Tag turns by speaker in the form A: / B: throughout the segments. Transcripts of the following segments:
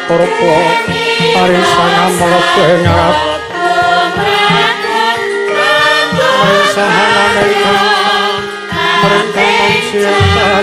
A: purba arisan mlebu ing ngarep marisahanane kang mring kang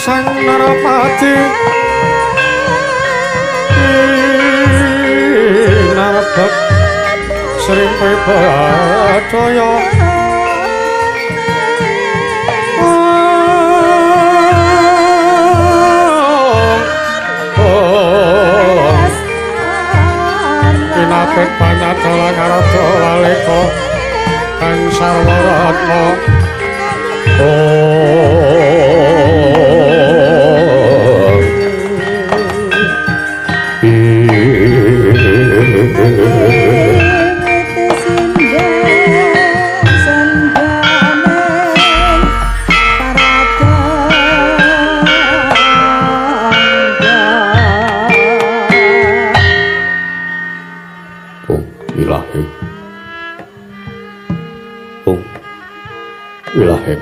A: Sang Narapati Narabak Sri Prabodaya Kinapit panyadala karada walika kang sarwa ratna.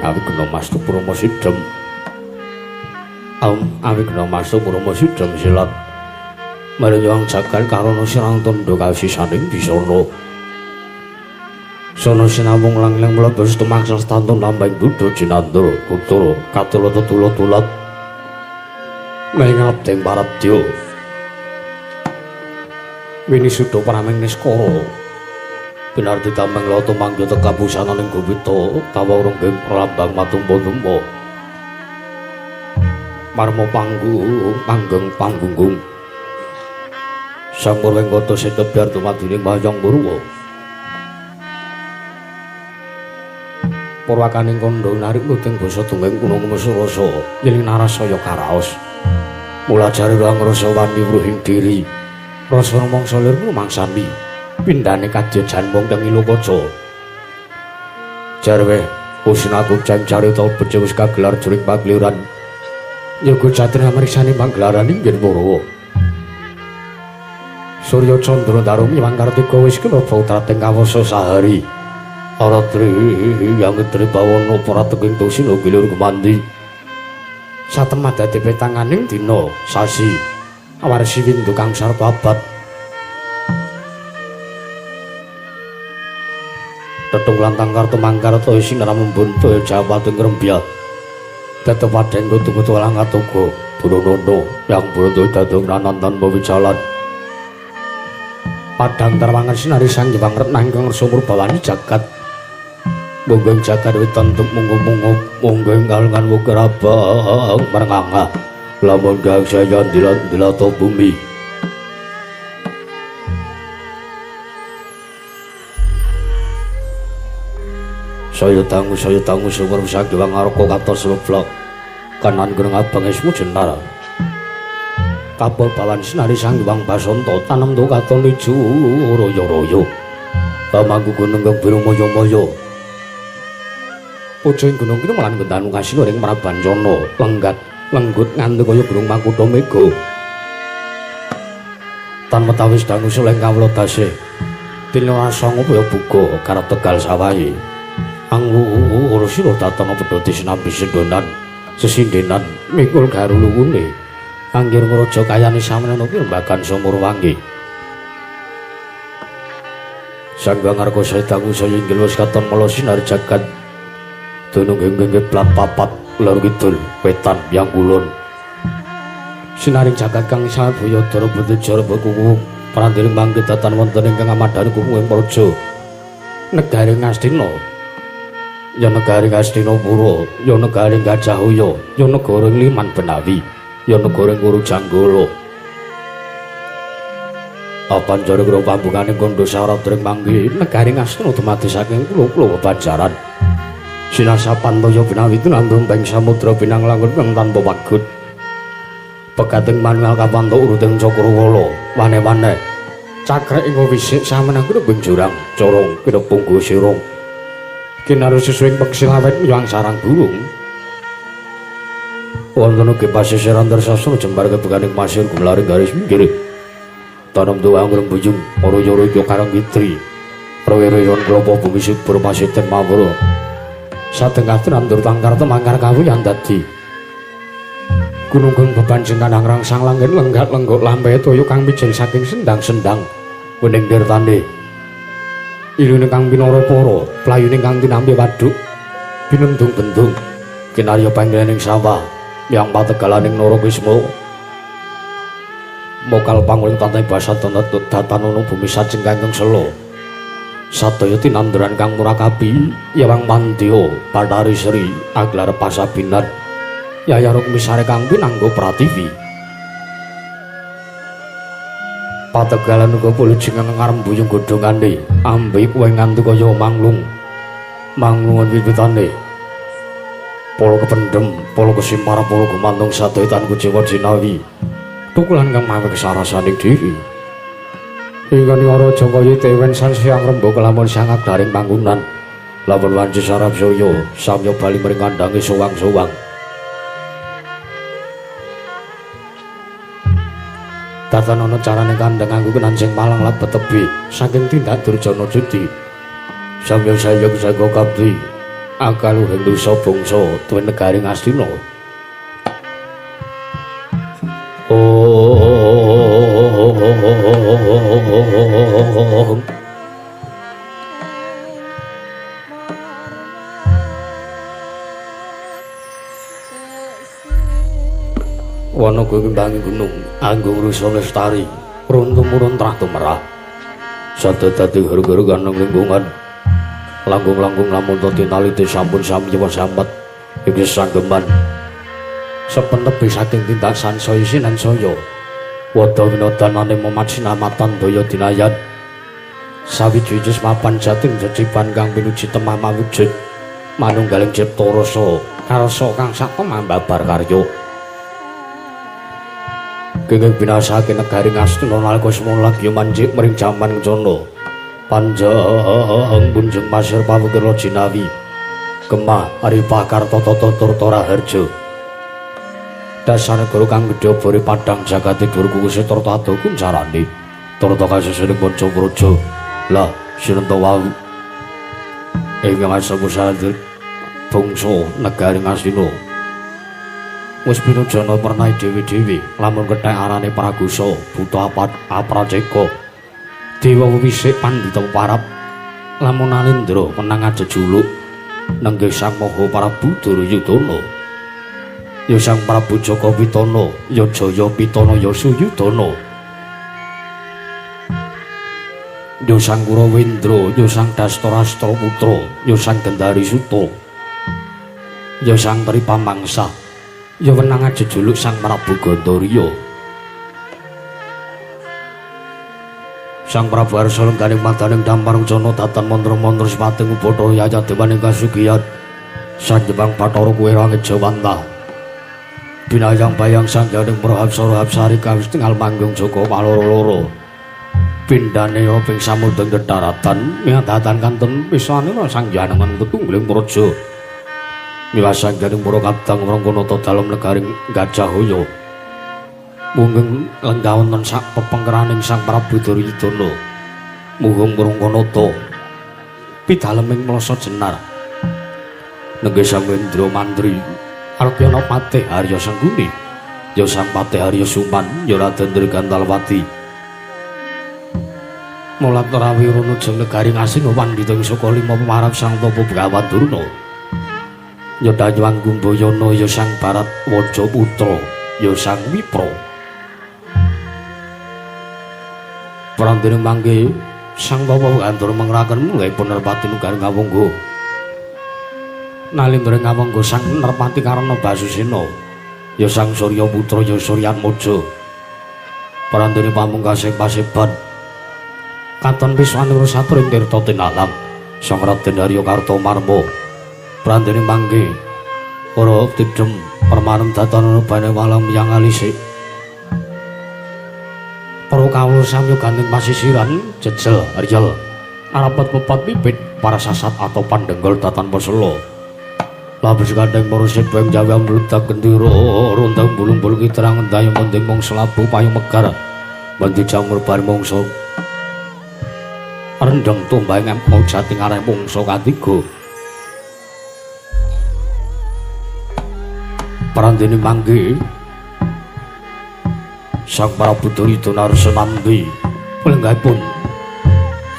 A: Awigna mastu purma sidhem. Awigna mastu purma sidhem silat. Marang jagat karana sirang tandha kasisaning bisana. Sono sinamung lang-lang mlebes tumangsa stantun lambang buddha jinandra kutara katula tetula-tulat. Mengabdeng parabdya. Winisuda prameng niskara. Pinarti tameng lata mangga tekabusananing gupita tawa renggeng pralambang matumpa-tumpa. Marma panggung panggeng panggunggung. Sang Purwengkata setebyar dumaduning Mayang Purwa. Purwakaning kandha narik nuting basa dongeng kuna kumesurasa yening narasaya karaos. Mulajare ruang rasa wani wruhing diri. Rasa mangsa lir mangsani. Pindhane kadya janmung kang ilokaca. Jarwe usinaku jan carita becik wis kagelar juring pagliran. Yoga jatri amriksani panggelaran inggih Purwa. Surya Candra Darumi Wangkartika wis kena utrating kawasa sahari. Aratri yang ngedri bawana prateking tusina gilir kemandi. Satemah dadi petanganing dina sasi awarsi windu kang sarpa abad. Tetung lantang kartu mangkarta sinar membuntu Jawa Ngrembya. Tetep padheng kutu-kutu lang katuga Buronono yang buntu dadung nanantan bawijalan. Padang terwangan sinari sang Hyang Retna ingkang ngersa murbawani jagat. Mungguing jagat witan munggu-munggu mungguing kalungan wukir abang merenganga. Lamun gang saya dilat-dilato bumi. Saya dangu sumerup sang Hyang Ngarka katon seblak. Kanan gunung abang esmu jenar. Kapal bawan sinari sang Hyang Basanta tanem tu katon ijo royo-royo. Pamangku gunung kang biru moyo-moyo. Pucung gunung kene malan gendanu kasino ring Prabancana lenggat lenggut nganti kaya gunung Makutha Mega. Tan metawis dangu suleng kawula dase. Dina asanga kaya buga karep tegal sawahe. Angwu sira datana pedhoti sinambi sendonan sesindenan mikul garuluwune. Anggir ngraja kayane samene pirembagan sumur wangi. Sang Hyang Ngarka saya dangu saya inggil wis katon mala sinar jagat. Dunung inggih plat papat lor kidul wetan yang kulon. Sinaring jagat kang sabaya dara betejar kuku prandiring mangke datan wonten ingkang amadhani kuku ing praja negari Ngastina. Ya negari Ngastinapura, ya negari Gajahaya, ya negara Liman Benawi, ya negara Kuru Janggala. Apanjara karo pambungane kandha syarat ring mangke negari Ngastina dumadi saking pulo-pulo bebanjaran. Sinasapan toya binawi tinambung beng samudra binang langun kang tanpa pagut. Pegating manunggal kapanto uruting cakrawala wane-wane. Cakrek ing wisik samenang kinebing jurang corong kinepunggu sirung. Kinaru susuing peksi lawet miyang sarang burung. Wonten ugi pasisiran tersastra jembar kebeganing pasir gumlaring garis minggir. Tanem tuwa angrem bujung ora-ora karang kitri. Rewe-rewen klopo bumi subur pasiten mawura. Satengah nandur tangkar temangkar kawuyan dadi. Gunung kang bebanjengan angrangsang langit lenggak lenggok lampe toya kang mijil saking sendang-sendang wening nirtane. Ilune kang pinara para, playune kang tinampi waduk binendung-bendung. Kinarya panggening sawah yang pategalaning Narakisma. Mokal panguling tantai basa datanono bumi sajeng kangkung sela. Sadaya tinanduran kang murakabi Yawang Mandya Bathari Sri aglar pasabinan Yaya Rukmi sare kang pinanggo pratiwi. Pategalan uga pulujeng ngarembuyung godhongane ambe kuwe nganti kaya manglung manglungan wiwitane. Pala kependhem, pala kesimpar, pala gumantung sadaya tan kuciwa jinawi tukulan kang mawe kesarasaning diri. Ingkang raja kaya tewen sansiang rembug lamun sang aglaring panggonan lamun wanci sarap saya samya bali mring kandhange sowang-sowang. Tatanana carane kandhang nganggo kenancing malang lebet tebi saking tindak durjana judi. Samya sayang saga kabdi akaluhing dosa bangsa tuwin negari Ngastina. Wana kuwi kembangi gunung anggung rusa lestari runtuh-murun trah tumerah. Sada dadi guru-guru ganeng lingkungan langkung-langkung lamun tinalite sampun samyewa sambat iki sanggeman. Sepen tebih saking tindak sansaya sinansaya wada winodanane momat sinamatan daya dinayan. Sawiji mapan jating jecipan kang pinuji temah mawujud manunggaling cipta rasa karsa kang satemah babar karya. Kenging binasake negari Ngastina nalika semono lagi manjik mring jaman kencana. Panjang punjung pasir pawukir jinawi. Gemah Aripah Kartata Turta Raharja. Dasar negara kang gedhe bori padhang jagate dhuwur kuwuse turta ado kuncarane. Turta kasusuning manca praja. Lah sinenta wau. Ingkang asma bangsa negari Ngastina. Wis pinujana pernahe dhewe-dhewe lamun kethek arane Pragusa buta Apraceka. Dewa wisik pandhita parap lamun Alendra menang ajejuluk nenggih Sang Maha Prabu Duryudana. Ya Sang Prabu Jaka Pitana, ya Jaya Pitana, ya Suyudana. Ya Sang Kurawendra, ya Sang Dastarastra Putra, ya Sang Gendari Suta. Ya Sang Tri Pamangsa. Ya wenang ajejuluk Sang Prabu Gandarya. Sang Prabu Arsa lengganing madaning dampar cana datan mantra-mantra sepating upathara yayat dewaning kasugiyan. Sanjembang Bathara kuwe langit Jawanta. Binayang bayang sangyaning Prahapsara Hapsari kawis tingal manggung Joko paloro-loro. Pindhane ping samudra kedaratan miadatan kanten pisanira sangyanengan tetunggiling praja. Miwa sangyaning para kadang Wrangkanata dalem negaring Gajahaya. Munggeng lenggah wonten sak pepengkeraning Sang Prabu Duryudana. Muhung Wrangkanata pidaleming mlasa jenar. Nenggih Sang Indra Mantri Arkyana Patih Arya Sengkuni, ya Sang Patih Arya Suman, ya Raden Trigantalwati. Mulat rawirana jeng negari Ngastina pandhita ing saka lima pemarap Sang Tapa Begawan Durna. Ya Danyang Kumbayana, ya Sang Barat Waja Putra, ya Sang Wipra. Prandene mangke Sang Tapa Begawan Durna mengraken mulai Nerpati negari Ngawangga. Nalindra Ngawangga Sang Nerpati Karna Basusena, ya Sang Surya Putra, ya Suryatmaja. Prandene pamungkasing paseban katon piswanira satur ing tirta tinalang Sang Raden Arya Kartomarma. Prandene mangke para tidhem permanem datan bane walang yang alisik. Para kawula samya gandeng pasisiran jejel riyel arapet pepat pipit para sasat atau pandenggol datan pesela. Labes gandeng para sebeng jawi mludak gendera rondang bulung-bulung kiterang ndayung mending mangsa labu payung megar mendhi jamur bar mangsa rendheng tumbang empo jati ngarep mangsa katiga. Prandene mangke Sang Prabu Duryudana arsa nampi lenggahipun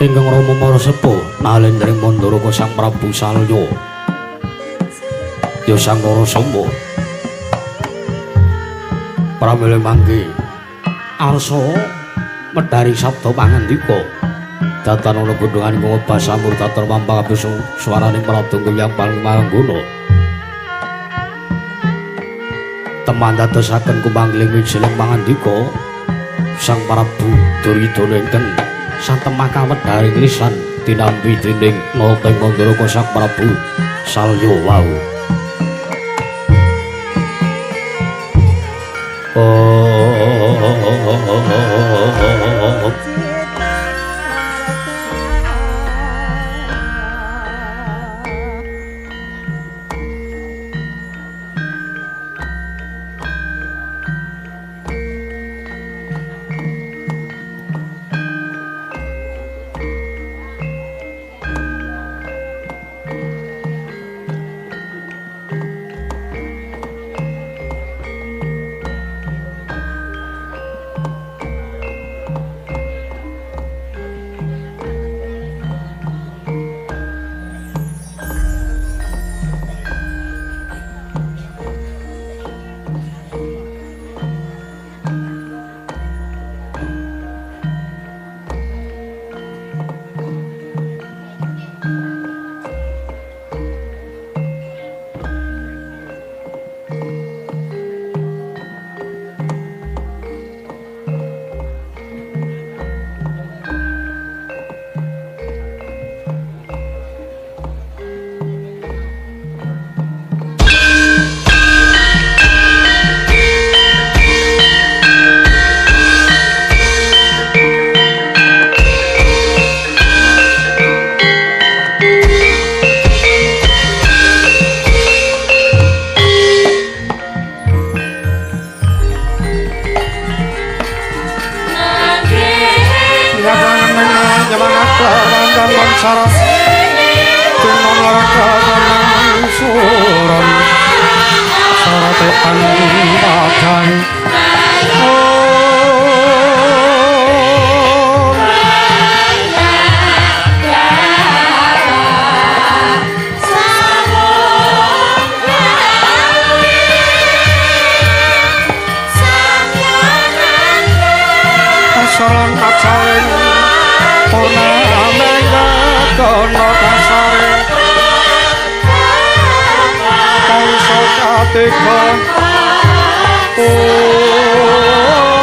A: ingkang rama mara sepuh nalendring Mandaraka Sang Prabu Salya, ya Sang Narasoma. Pramila mangke arsa medhari sabda pangandika datan ana gunungan ing basamur datan mampang kabeh swaraning pradonga yang paling maranggana. Teman dadosaken kumanggiling wijiling pangandika Sang Prabu Duryudana ingkang satemah kawedharing lisan tinampi dening Nata Mandaraka Sang Prabu Salya wau.
B: Katiga. Oh.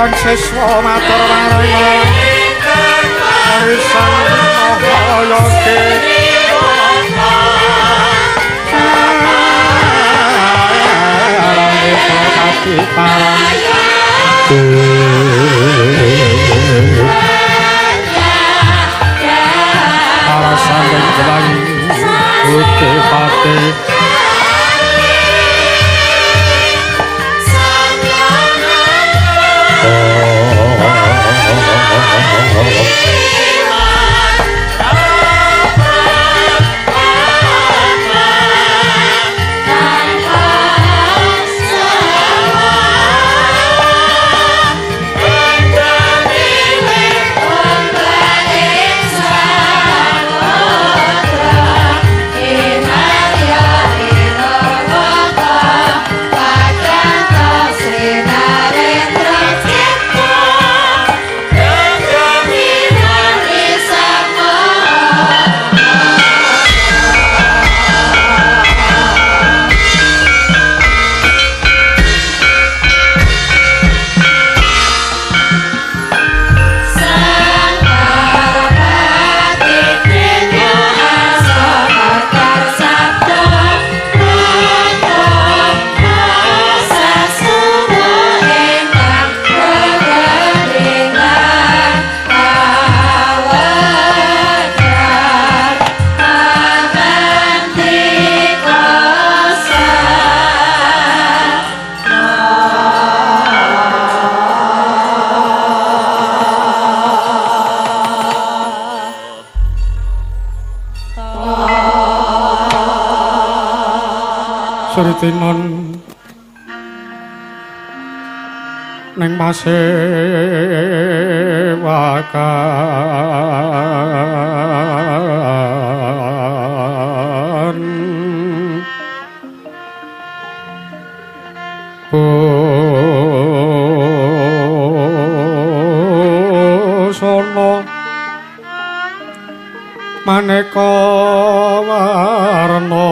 A: Yang siswa matur marang Sang Maha Yogi para sandeng kembang putih pati Sritinon ning pasewakan busana maneka warna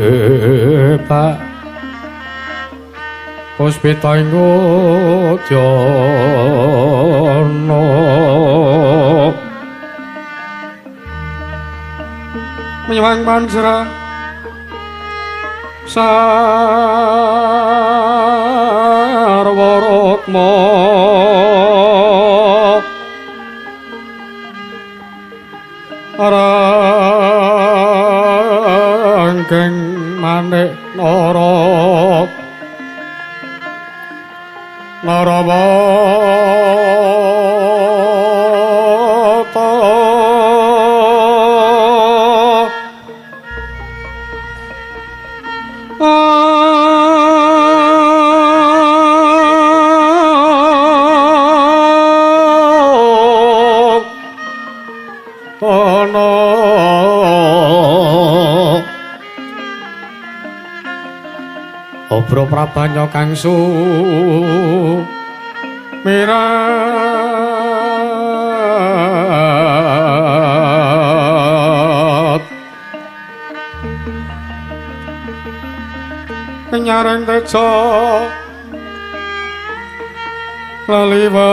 A: Sepak Puspita ing udyana menyewang panjra sarwa rukma ranggeng manik nara narawata Obro prabanya kang sumirat nyareng teja laliwaran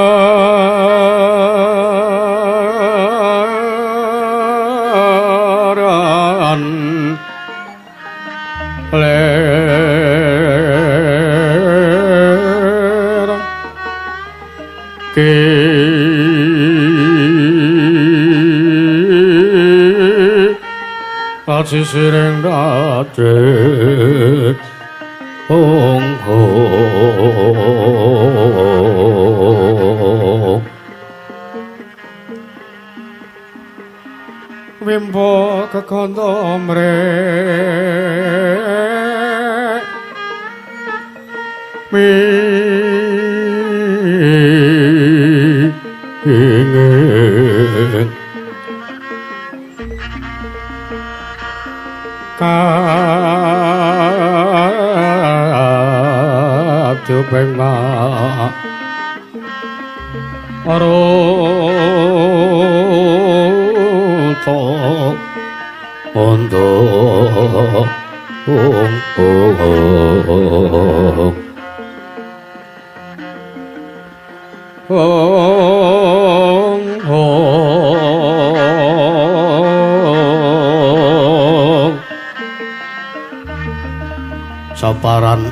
A: ler ki sisiring dadi ong wimbo kekondo mre Kadupeng aruta ondo ong ong ong saparan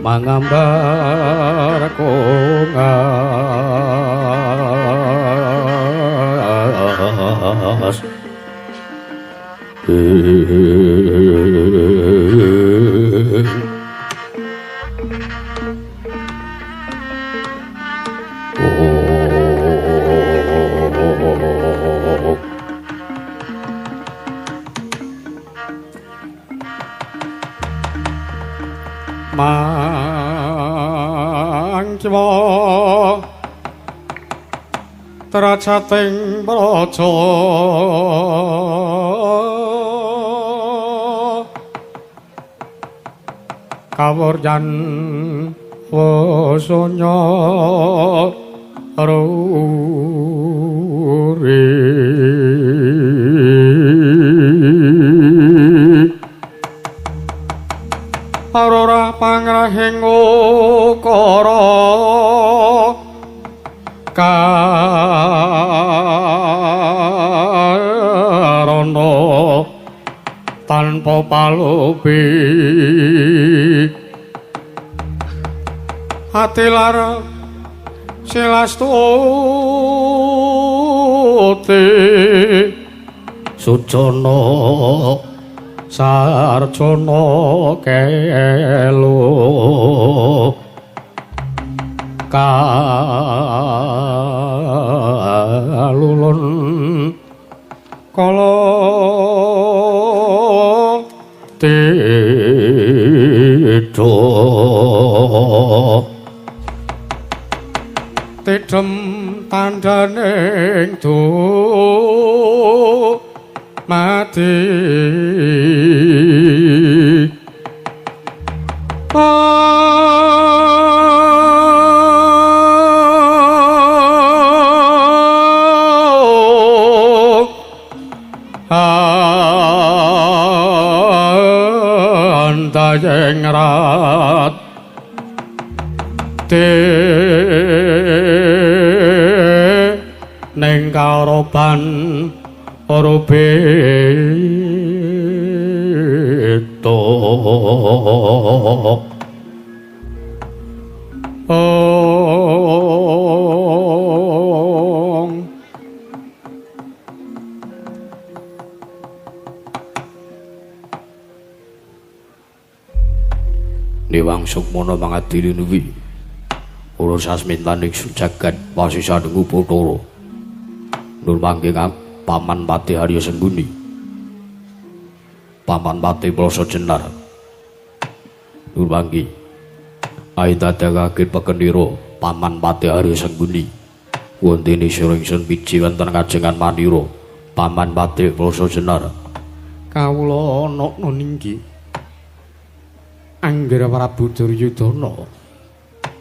A: mangambar kongas mangkiwa tracating praja kawuryan wasanya ruri arora pangrahing ukara karana tanpa palupi ati lara silastuti sujana sarjana kelu kalulun kala tidha tidhem tandhaning du mati antayeng rat ning karoban rubeta. Ong Dewang Sukmana mangadili nuwi ora sasmintaning jagat pasisaning Bathara nur mangke Paman Patih Arya Sengguni, Paman Patih Plasa Jenar nur mangke aidadakake pekenira Paman Patih Arya Sengguni wontene sira ingsun piji wonten kajengan manira Paman Patih Plasa Jenar. Kawula ana ninggi Anggara Prabu Duryudana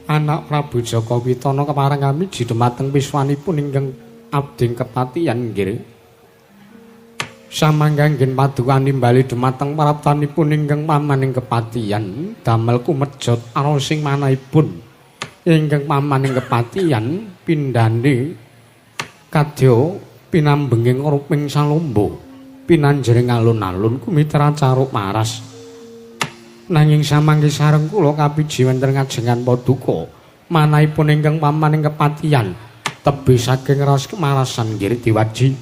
A: anak Prabu Jaka Witana kepareng kami dhumateng piswanipun ingkang abdi kepatihan nggih. Samangga nggen paduka nimbali dhumateng praptanipun ingkang paman ing kepatihan damel kumejot arosing manahipun ingkang paman ing kepatihan pindhane kadya pinambenging ruping salomba pinanjering alun-alun kumitra caruk maras. Nanging samangke sareng kula kapiji wonten ngajengan paduka manahipun ingkang paman ing kepatihan tebih saking raos kemarasan nggih diwaji.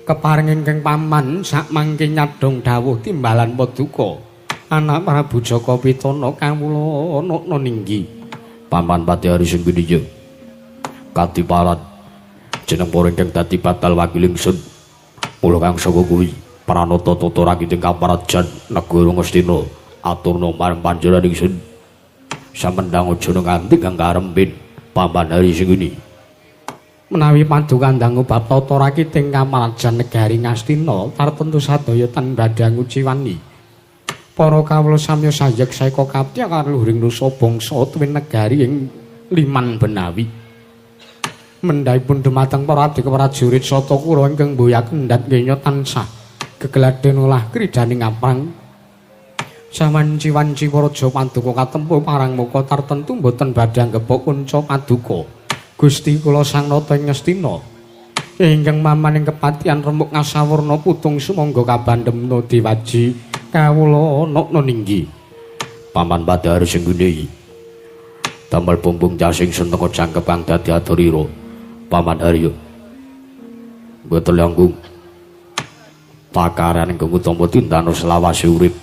A: Kepareng ingkang paman sakmangke nyadhong dawuh timbalan paduka anak Prabu Jaka Witana kawula ana ninggi Paman Patih Arya Sengguni ya katipalan jeneng para ingkang dadi batal wakil ingsun mula kang saka kuwi pranata tata rakiting kaprajan negara Ngastina aturna marang panjenengan ingsun samendang aja nganti kang karempin Paman Arya Sengguni. Menawi paduka ndangu bab tata rakiting kamarajan negari Ngastina tartemtu sadaya tan badhe nguciwani. Para kawula samya sayek saeka kapti kaluhuring nusa bangsa tuwin negari ing liman benawi. Mendhahipun dumateng para abdi prajurit Satakura ingkang mboyak kendhat kenya tansah gegladhen olah kridaning aprang. Sawanci-wanci Raja Paduka katempuh parang muka tartemtu boten badhe anggepok kunca paduka. Gusti kula Sang Nata ing Ngastina ingkang mamaning kepatihan remuk ngasawurna putung sumangga kabandemna diwaji kawula nokna ninggi.
B: Paman Badar Sengguni damel bumbung jasing senteka jangkep kang dadi aturira. Paman Haryo mboten langkung takaran ingkang utama tindana selawase urip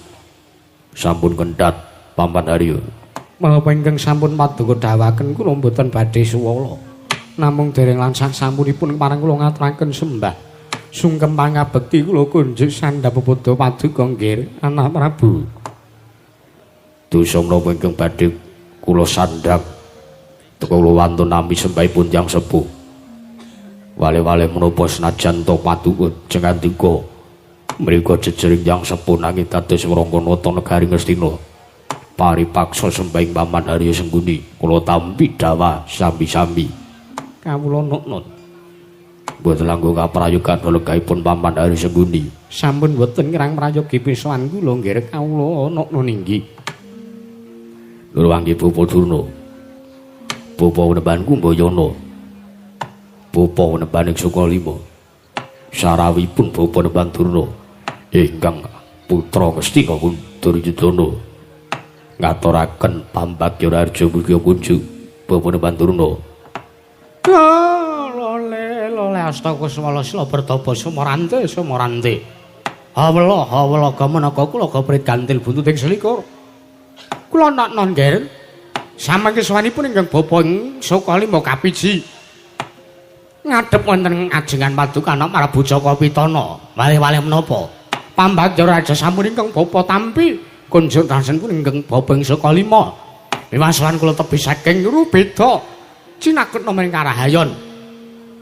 B: sampun kendhat Paman Haryo.
A: Menapa ingkang sampun paduka dawuhaken kula mboten badhe suwala. Namung dereng lansah sampunipun parang kula ngaturaken sembah sungkem pangabekti kula kunjuk sandhap pepadha paduka nggih anak Prabu.
B: Dosa menapa ingkang badhe kula sandhang teka kula wantun nampi sembahipun tiyang sepuh. Wale-wale menapa senajan to paduka jengandika mriku jejering tiyang sepuh nanging dados wrangka nata negari Ngastina. Paripaksa sembahing Paman Haryo Sengguni kula tampi dawah sami-sami.
A: Kawula nuknut.
B: Mboten langkung kaprayogan lenggahipun Paman Haryo Sengguni.
A: Sampun boten kirang prayogi pisowan kula nggih kawula nukna ninggi.
B: Nurwangi Bapa Durna. Bapa wenemban Kumbayana. Bapa wenemban ing Sukalima. Sarawipun Bapa Nemban Durna ingkang putra Ngastina Duryudana ngaturaken pambagya raharja mugia kunjuk Bapa Nemban Durna.
A: Lole lole astaka swala sila pertapa sumorante sumorante. Hawela hawela gamenaka kula goprit gantil buntut ing selikur. Kula nokno nggih. Samangke sowanipun ingkang bapa ing Sukalima kapiji. Ngadhep wonten ajengan paduka anak Prabu Jaka Pitana. Waleh-waleh menapa? Pambagya raja sampun ingkang bapa tampi kunjuk tasenipun ingkang bapa ing Sukalima. Wiwasowan kula tebih saking Rubeda. Cinakutna maring Karahayon.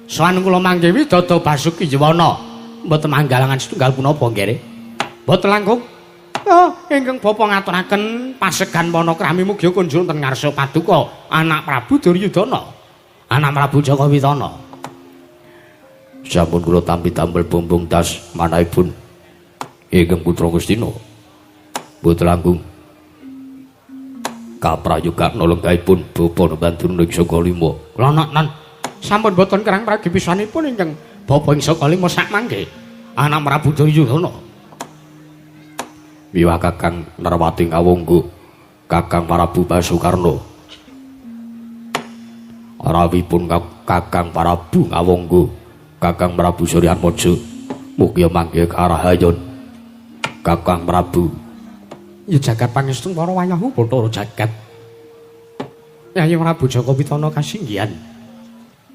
A: Sowan kula mangke Widada Basuki Yuwana. Mboten manggalangan setunggal punapa nggih. Mboten langkung. Oh, ingkang bapa ngaturaken pasegan panakrami mugi kunjuk wonten ngarsa paduka anak Prabu Duryudana. Anak Prabu Jaka Pitana.
B: Sampun kula tampi damel bumbung tas manahipun ingkang putra Ngastina. Mboten langkung kaprayogan lenggahipun Bapa Nemban Durna ing Sukalima.
A: Kula noknon sampun boten kerang pragi pisanipun ingkang bapa ing Sukalima sak mangke anak Prabu Duryudana.
B: Wiwah Kakang Narwati Ngawangga, Kakang Prabu Basukarna. Rawipun Kakang Prabu Ngawangga, Kakang Prabu Suryatmaja mugi mangke karahayon. Kakang Prabu
A: ya jagat pangestu para wayahu Bathara jagat. Yayi Prabu Jaka Pitana kasinggihan.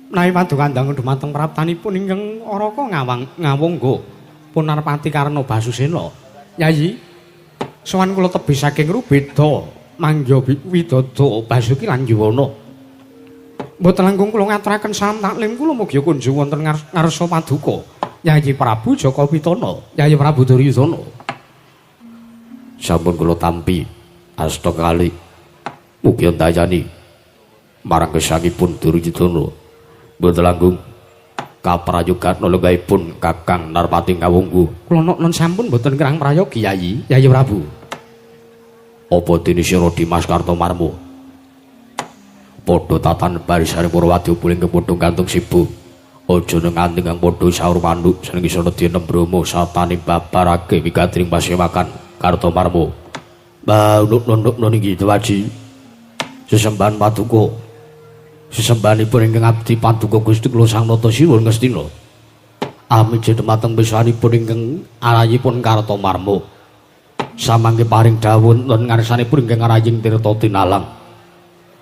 A: Menawi paduka ndang dumateng praptanipun ingkang Araka Ngawang Ngawangga Punarpati Karna Basusena. Yayi sowan kula tebih saking Rubeda mangga Widada Basuki lan Yuwana. Mboten langkung kula ngaturaken salam taklim kula mugi kunjung wonten ngarsa paduka Yayi Prabu Jaka Pitana, Yayi Prabu Duryudana.
B: Sampun kula tampi asta kali mugi ndayani marang gesangipun Duryudana. Mboten langkung kaprayogan lenggahipun Kakang Narpati Ngawangga.
A: Kula noknon sampun mboten kirang prayogi Yayi, Yayi Prabu.
B: Apa dene sira Dimas Kartomarma? Padha tatan barisane para wadya puling kepadha gantung sibuk. Aja nganti kang padha saur manuk seneng iso nedya Brahma satane babarake wigatring pasewakan Kartomarma. Mbah nuk-nuk niki Dewaji. Sesembahan paduka. Sesembahanipun ingkang abdi paduka Gusti kula Sang Nata Sinuwun Ngastina. Amije dumateng pisanipun ingkang arayipun Kartomarma. Samangke paring dawuh wonten ngarsanipun ingkang araying Tirta Tinalang.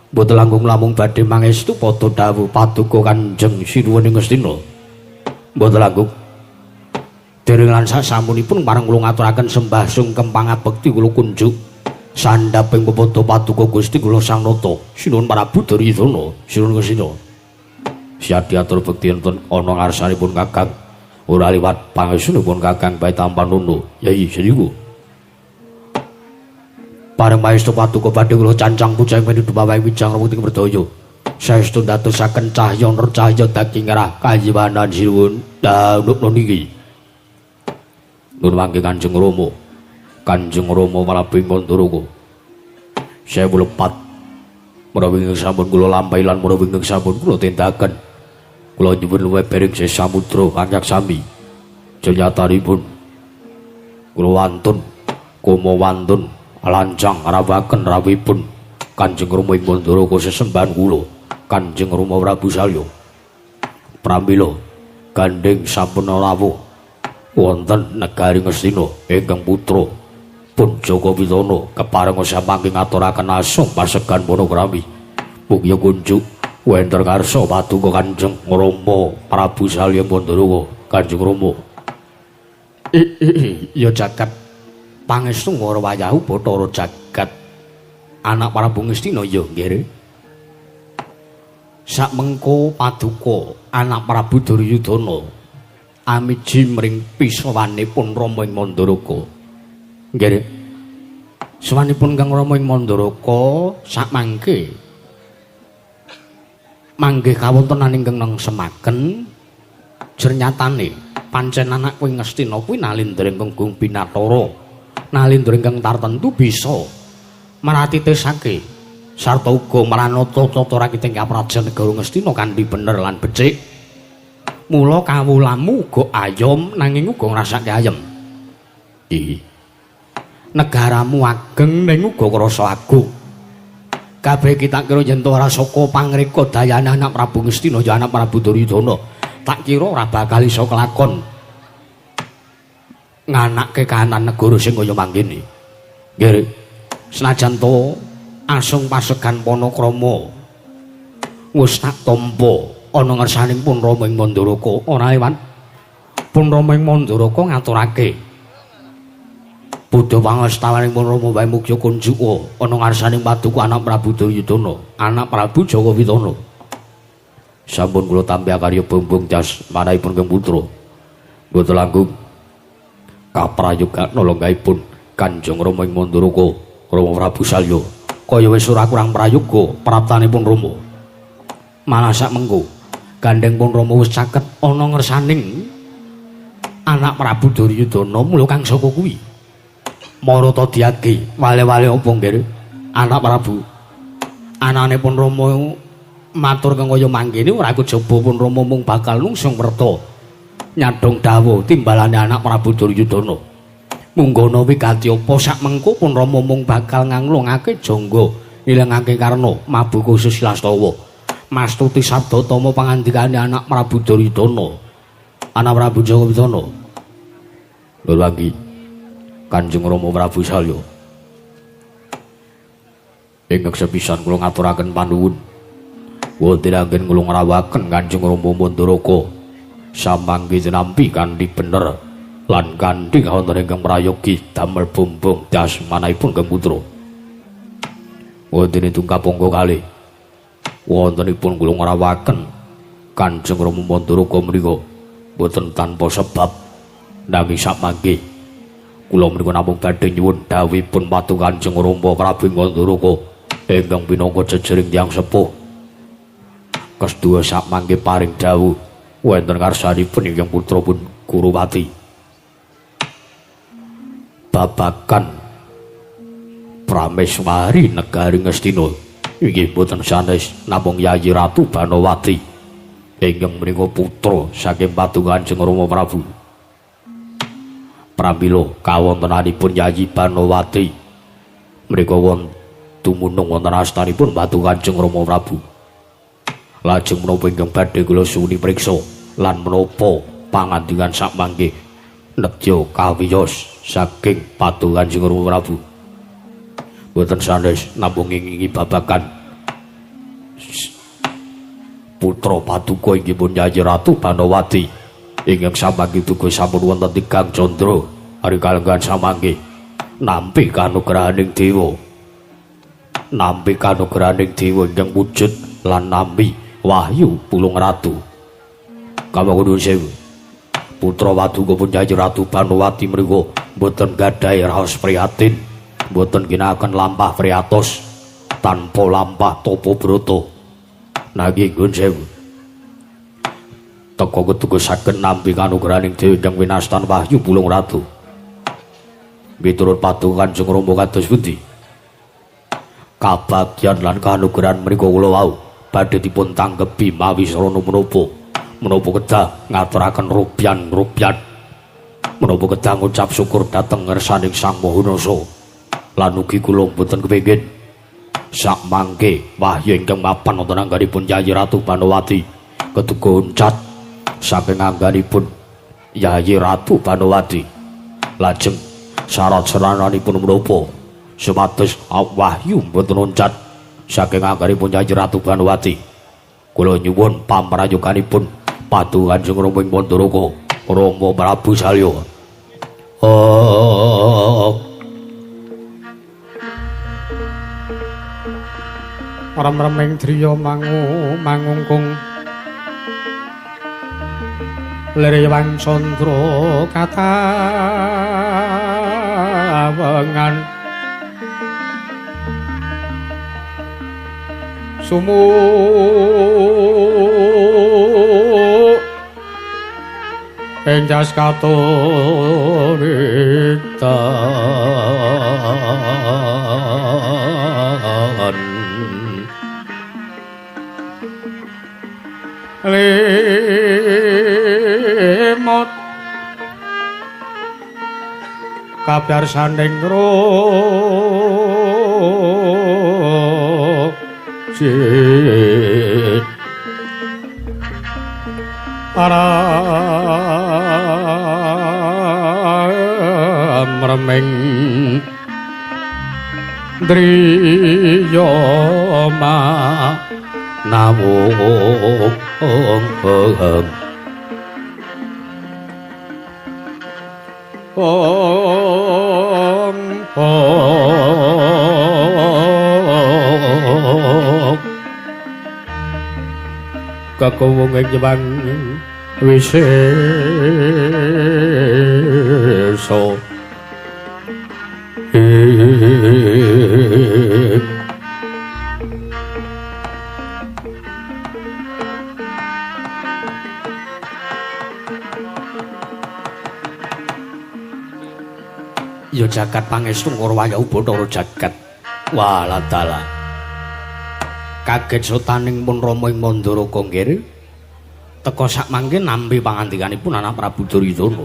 B: Mboten langkung lamung badhe mangestu padha dawuh paduka Kanjeng Sinuwun Ngastina. Mboten langkung. Dereng lan sasampunipun pareng kula ngaturaken sembah sungkem pangabekti kula kunjuk sandhaping pepadha paduka Gusti kula Sang Nata Sinuwun Prabu Duryudana Sinuwun Ngastina. Siadiatur bekti enten ana ngarsanipun Kakang. Ora liwat pangestunipun Kakang bae tampan nuno. Yai seniku. Pareng maestu paduka badhe kula cancang puja ing dumawaing wijang rewuting berdaya. Saestu ndadosaken cahya nercahya daging ngerah kayiwanan sinuwun. Danuk niki. Nun mangke Kanjeng Rama. Kanjeng Rama Prabu Mandaraka. Sewu lepat. Menawi ingkang sampun kula lampahi lan menawi ingkang sampun kula tindakaken. Kula nyuwun luwih bering samudra kang sami. Jenyatanipun kula wantun kuma wantun lancang rawaken rawuhipun Kanjeng Rama ing Mandaraka sesembahan kula Kanjeng Rama Prabu Salya. Pramila gandheng sampun rawuh wonten negari Ngastina ingkang putra pun Jaka Pitana kepareng samangke ngaturaken asung pasegan panakrami. Mugi kunjuk wonten ngarsa paduka Kanjeng Rama Prabu Salya Mandaraka. Kanjeng Rama ya jagat pangestu ngara wayahu Bathara jagat anak Prabu Ngastina ya nggih. Sakmengko paduka anak Prabu Duryudana amiji mring pisawanipun Rama ing Mandaraka. Nggih. Sawanipun Kang Rama ing Mandaraka sakmangke manggih kawontenan ingkang nengsemaken jernyatane pancen anak kuwi Ngastina kuwi nalindra ingkang gung pinatara, nalindra ingkang tartentu bisa maratitesake sarta uga maranata tata rakiting kaprajan negara Ngastina kanthi bener lan becik. Mula kawulamu uga ayom nanging uga ngrasake ayem. Iki negaramu ageng ning uga krasa agung. Kabeh kita kira yen to ora saka pangreka dayane anak Prabu Ngastina ya anak Prabu Duryudana, tak kira ora bakal iso kelakon nganake kahanan negara sing kaya mangkene. Nggih. Senajan to asung pasegan panakrama wis tak tampa ana ngersaning pun Rama ing Mandaraka, ora liwat pun Rama ing Mandaraka ngaturake Buddha pangastawaning pun Rama wae mugi kunjuka ana ngarsaning paduka anak Prabu Duryudana, anak Prabu Jaka Pitana. Sampun kula tampi akarya bumbung jas manahipun Kang Putra. Mboten langkung kaprayogana lenggahipun Kanjeng Rama ing Mandaraka, Rama Prabu Salya. Kaya wis ora kurang prayoga praptanipun Rama. Malah sak mengko gandheng pun Rama wis caket ana ngersaning anak Prabu Duryudana mula kang saka kuwi marata diage wale-wale apa nggih anak Prabu. Anane pun Rama matur kang kaya mangkene ora kejaba pun Rama mung bakal nungsung werta nyadhong dawuh timbalane anak Prabu Duryudana. Munggono wigati apa sak mengko pun Rama mung bakal nganglungake jangga nilangake karna mabuka Susilastawa. Mastuti sabda tama pangandikane anak Prabu Duryudana, anak Prabu Jaka Pitana. Lho lagi Kanjeng Rama Prabu Salya. Ingkang sepisan kula ngaturaken panuwun. Wonten anggen kula ngrawaken Kanjeng Rama Mandaraka samangke tinampi kanthi bener lan kanthi kawontenan ingkang prayogi damel bumbung dasmanahipun Kang Putra. Wonten tungkap angka kalih wontenipun kula ngrawaken Kanjeng Rama Mandaraka menika boten tanpa sebab nanging samangke kula menika namung badhe nyuwun dawuhipun paduka Kanjeng Rama Prabu Mandaraka ingkang pinangka jejering tiyang sepuh. Keseduwa samangke paring dawuh wonten ngarsanipun ingkang putra pun Kurupati babagan Prameswari negari Ngastina inggih boten sanes namung Yayi Ratu Banowati ingkang menika putra saking paduka Kanjeng Rama Prabu. Pramila kawontenanipun Yayi Banowati menika wonten dumunung wonten astanipun paduka Kanjeng Rama Prabu. Lajeng menapa ingkang badhe kula suwuni priksa lan menapa pangandikan sakmangke nedya kawiyos saking paduka Kanjeng Rama Prabu. Boten sanes namung ngingi babagan putra paduka inggih pun Yayi Ratu Banowati ingkang samangke duga sampun wonten tigang candra ari kalenggahan samangke nampi kanugrahaning dewa, nampi kanugrahaning dewa ingkang wujud lan nampi Wahyu Pulung Ratu. Kamangka nuwun sewu. Putra Waduka pun Yayi Ratu Banowati mriku mboten gadhahi raos prihatin, mboten ginakaken lampah prihatos tanpa lampah tapa brata. Nanging nuwun sewu. Teka keduga saged nampi kanugrahaning Dewi ingkang winastan Wahyu Pulung Ratu. Miturut paduka Kanjeng Rama kados pundi? Kabagyan lan kanugrahan menika kula wau badhe dipun tanggepi mawi sarana menapa? Menapa kedah ngaturaken rupyan-rupyan? Menapa kedah ngucap syukur dhateng ngersaning Sang Maha Nasa? Lan ugi kula mboten kepengin sak mangke wahyu ingkang mapan wonten angganipun Yayi Ratu Banowati keduga uncat saking angganipun Yayi Ratu Banowati. Lajeng syarat sarananipun menapa supados wahyu mboten uncat saking angganipun Yayi Ratu Banowati? Kula nyuwun pamrayoganipun Paduka Kanjeng Rama ing Mandaraka, Rama Prabu Salya. Oh.
A: Rem-reming driya mangungkung lirewang candra katawengan sumu enjas katuriktan lemot kabyarsaning rojit remeng driya
B: manawung
A: ong kakowung ing Jepang wisesa.
B: Ya jagat pangestu Ngurwaya Bathara jagat. Walah dalah. Kaget sotaning pun Rama ing Mandaraka nggih. Teka sak mangke nampi pangandikanipun anak Prabu Duryudana.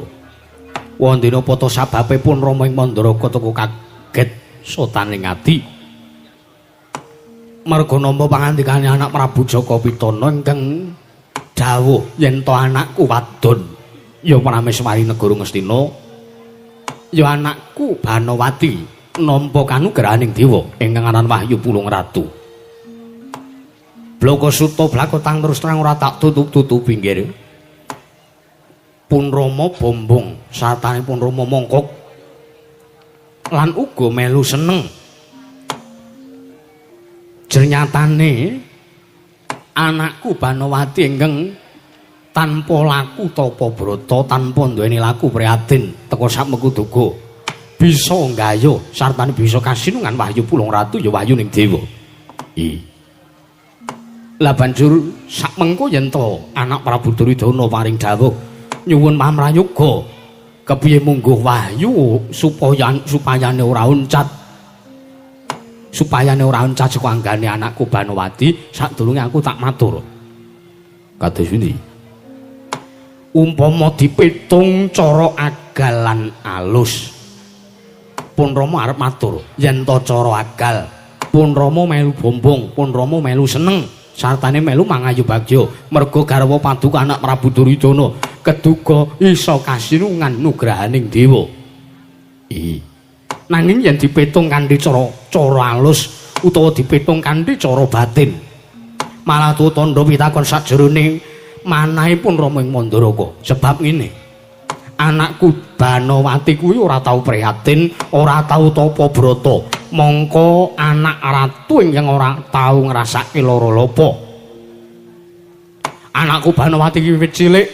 B: Wondene apa ta sababe pun Rama ing Mandaraka teka kaget sotaning ati. Merga nampa pangandikane anak Prabu Jaka Pitana ingkang dawuh yen to anakku wadon ya Prameswari negara Ngastina, ya anakku Banowati nampa kanugrahaning dewa ingkang aran Wahyu Pulung Ratu. Blaka suta blakotang terus terang ora tak tutup-tutupi nggih. Pun Rama bombong sartane pun Rama mongkok lan uga melu seneng. Jernyatane anakku Banowati ingkang tanpa laku tapa brata, tanpa duweni laku prihatin teka sakmeku duga bisa nggayuh sartane bisa kasinungan Wahyu Pulung Ratu ya wahyuning dewa. Lah banjur sakmengko yen to anak Prabu Duryudana paring dawuh nyuwun pamrayoga kepiye mungguh wahyu supayane ora uncat, supayane ora uncat saka anggane anakku Banowati sadurunge aku tak matur. Kados pundi? Umpama dipitung cara agal lan alus, pun Rama arep matur yen to cara agal pun Rama melu bombong, pun Rama melu seneng sartane melu mangayu bagya merga garwa paduka anak Prabu Duryudana keduga isa kasinungan nugrahaning dewa. Nanging yen dipitung kanthi cara alus utawa dipitung kanthi cara batin, malah tandha pitakon sajroning manahipun Rama ing Mandaraka. Sebab ngene, anakku Banowati kuwi ora tau prihatin, ora tau tapa brata. Mongko anak ratu ingkang ora tau ngrasake lara lopo.
A: Anakku Banowati wiwit cilik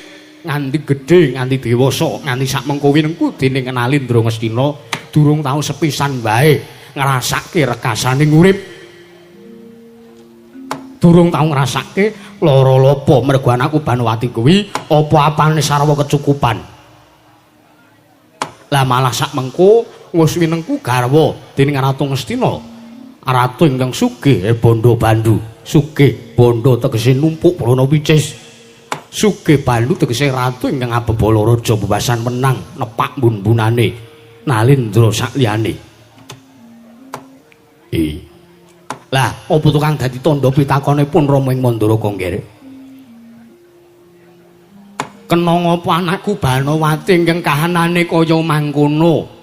A: nganti gedhe, nganti dewasa, nganti sak mengko winengku dening Nalindra Ngastina durung tau sepisan wae ngrasake rekasaning urip. Durung tau ngrasake lara lopo mergo anakku Banowati kuwi apa-apane sarwa kecukupan. Lah malah sak mengko wis winengku garwa dening Ratu Ngastina. Ratu ingkang sugih bondo bandu, sugih bondo tegese numpuk brana picis. Sugih bandu tegese ratu ingkang abebala raja bebasan menang nepak bun-bunane Nalindra sakliyane. Lah, apa tukang dadi tandha pitakonipun Rama ing Mandaraka nggih? Kena ngapa anakku Banowati ingkang kahanane kaya mangkono?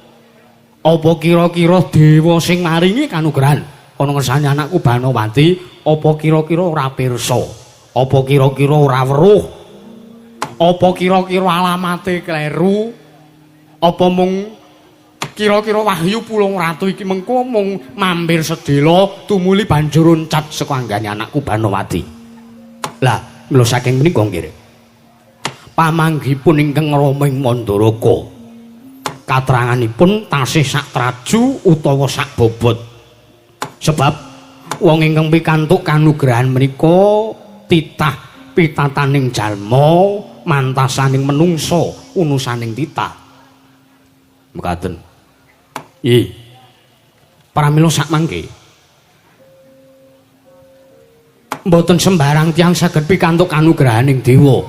A: Apa kira-kira dewa sing maringi kanugrahan ana ngersane anakku Banowati, apa kira-kira ora pirsa? Apa kira-kira ora weruh? Apa kira-kira alamate kleru? Apa mung kira-kira wahyu Pulung Ratu iki mengko mung mampir sedhela tumuli banjur loncat saka anggane anakku Banowati? Lah, mila saking menika nggih. Pamanggihipun ingkang Rama ing Mandaraka. Kateranganipun tasih sak traju utawa sak bobot. Sebab wong ingkang pikantuk kanugrahan menika titah pitataning jalma, mantasaning menungsa, unusaning titah. Mekaten. Nggih. Pramila sak mangke mboten sembarang tiyang saged pikantuk kanugrahaning dewa.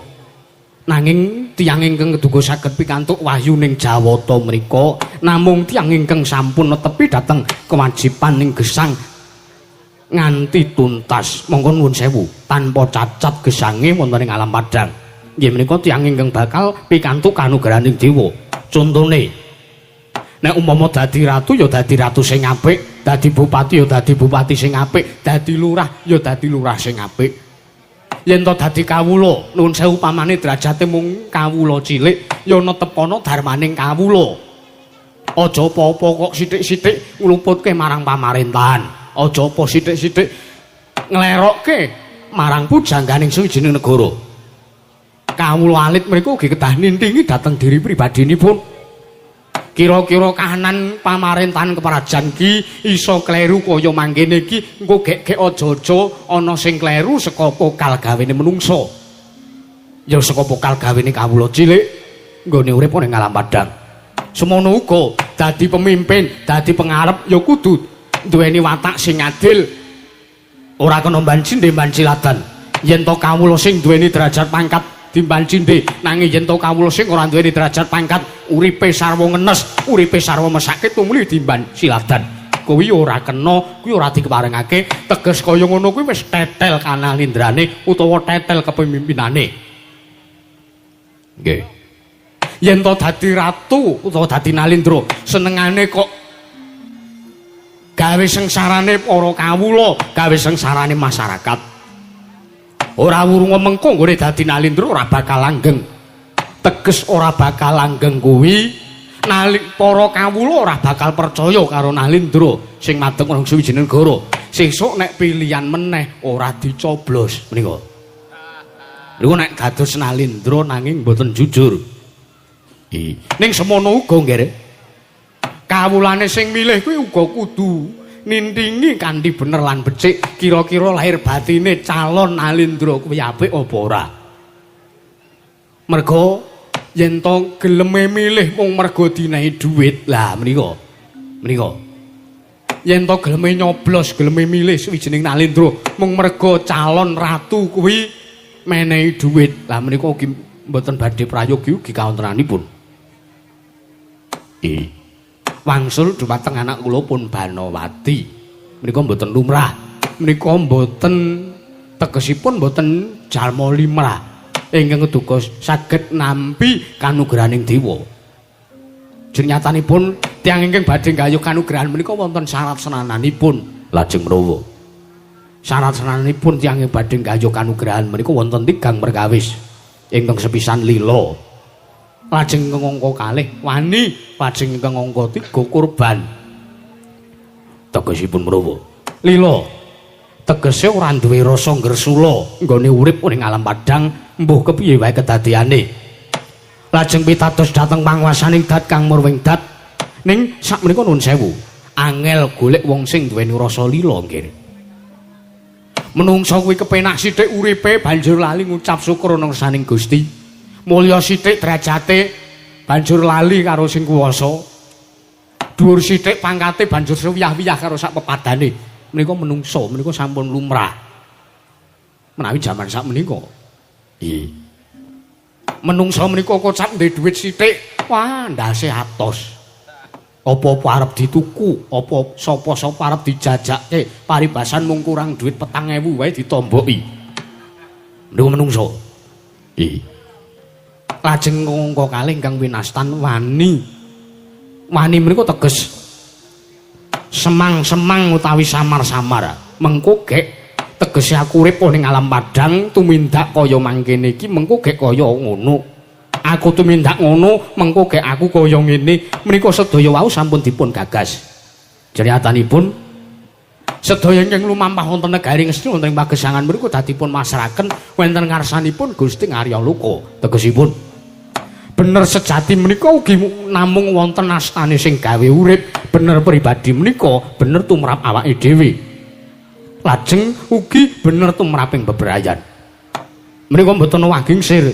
A: Nanging tiyang ingkang keduga saged pikantuk wahyuning Jawata mriku namung tiyang ingkang sampun netepi dhateng kewajiban ing gesang nganti tuntas. Monggo nuwun sewu, tanpa cacat gesange wonten ing alam padhang. Nggih menika tiyang ingkang bakal pikantuk kanugrahaning dewa. Contone nek umpama dadi ratu ya dadi ratu sing apik, dadi bupati ya dadi bupati sing apik, dadi lurah ya dadi lurah sing apik. Yen to dadi kawula, nuwun sewu pamane derajate mung kawula cilik, ya netepana darmaning kawula. Aja apa-apa kok sithik-sithik ngluputke marang pamarentahan. Aja apa sithik-sithik nglerokke marang pujangganing sawijining negara. Kawula alit mriku ugi kedah nintingi dhateng diri pribadinipun. Kira-kira kahanan pamarentahan keprajan ki iso kleru kaya mangkene iki, engko gek-gek aja-aja ana sing kleru saka pokal gawene menungsa. Ya saka pokal gawene kawula cilik nggone urip ning alam padhang. Semono uga dadi pemimpin, dadi pengarep ya kudu duweni watak sing adil. Ora kena mbancinde mbanciladan. Yen to kawula sing duweni derajat pangkat dimban cindhe, nanging yen to kawula sing ora duweni derajat pangkat uripe sarwa ngenes, uripe sarwa mesake tumuli dimban siladan. Kuwi ora kena, kuwi ora dikeparengake. Teges kaya ngono kuwi wis tetel kanalindrane utawa tetel kepemimpinane. Nggih. Yen to dadi ratu utawa dadi nalindra, senengane kok gawe sengsarane para kawula, gawe sengsarane masyarakat. Ora wurunga mengko nggone dadi nalindra ora bakal langgeng. Teges ora bakal langgeng kuwi nalik para kawula ora bakal percaya karo nalindra sing madeg nang suwijining negara. Sesuk nek pilihan meneh ora dicoblos menika. Niku nek dados nalindra nanging mboten jujur. Ning semono uga nggih. Kawulane sing milih kuwi uga kudu nintingi kanthi bener lan becik, kira-kira lahir batine calon nalindra kuwi apik apa ora. Mergo yen to geleme milih mung mergo dinehi dhuwit, lah menika. Menika. Yen to geleme nyoblos, geleme milih suwijining nalindra mung mergo calon ratu kuwi menehi dhuwit, lah menika ugi mboten badhe prayogi ugi kawontenanipun. Wangsul dumateng anak kula pun Banowati. Menika mboten lumrah. Menika mboten tegesipun mboten jalma limrah ingkang keduga saged nampi kanugrahaning dewa. Jenyatanipun tiyang ingkang badhe nggayuh kanugrahan menika wonten syarat senananipun. Lajeng menawa syarat senananipun tiyang ingkang badhe nggayuh kanugrahan menika wonten tigang perkawis. Ingkang sepisan lila, lajeng ingkang angka kalih wani, lajeng ingkang angka 3 kurban. Tegesipun menawa lila Tegese ora duwe rasa ngresula nggone urip ning alam padhang mbuh kepiye wae kedadeyane. Lajeng pitados dhateng panguwasaning dat kang murwing dat. Ning sakmenika nuwun sewu, angel golek wong sing duweni rasa lila nggih. Menungsa kuwi kepenak sithik uripe banjur lali ngucap syukur nang saning Gusti. Mulya sithik derajate banjur lali karo sing kuwasa. Dhuwur sithik pangkate banjur sewiyah-wiyah karo sak pepadane. Menika menungsa menika sampun lumrah. Menawi jaman sak menika. Nggih. Menungsa menika kocap ndek dhuwit sithik, wah ndase atos. Apa-apa arep dituku, apa sapa-sapa arep dijajake, paribasan mung kurang dhuwit 4.000 wae ditomboki. Menika menungsa. Nggih. Lajeng angka kalih ingkang winastan wani. Wani menika teges semang-semang utawi samar-samar. Mengko gek tegese aku urip ning alam padhang tumindak kaya mangkene iki, mengko gek kaya ngono. Aku tumindak ngono, mengko gek aku kaya ngene. Menika sedaya wau sampun dipun gagas. Jeriatanipun sedaya ingkang lumampah wonten negari Ngastina wonten ing pagesangan mriku dadipun masrahaken wonten ngarsanipun Gusti Arya Loka. Tegesipun bener sejati menika ugi namung wonten astane sing gawe urip, bener pribadi menika bener tumrap awake dhewe. Lajeng ugi bener tumraping bebrayan. Menika mboten owah gingsir.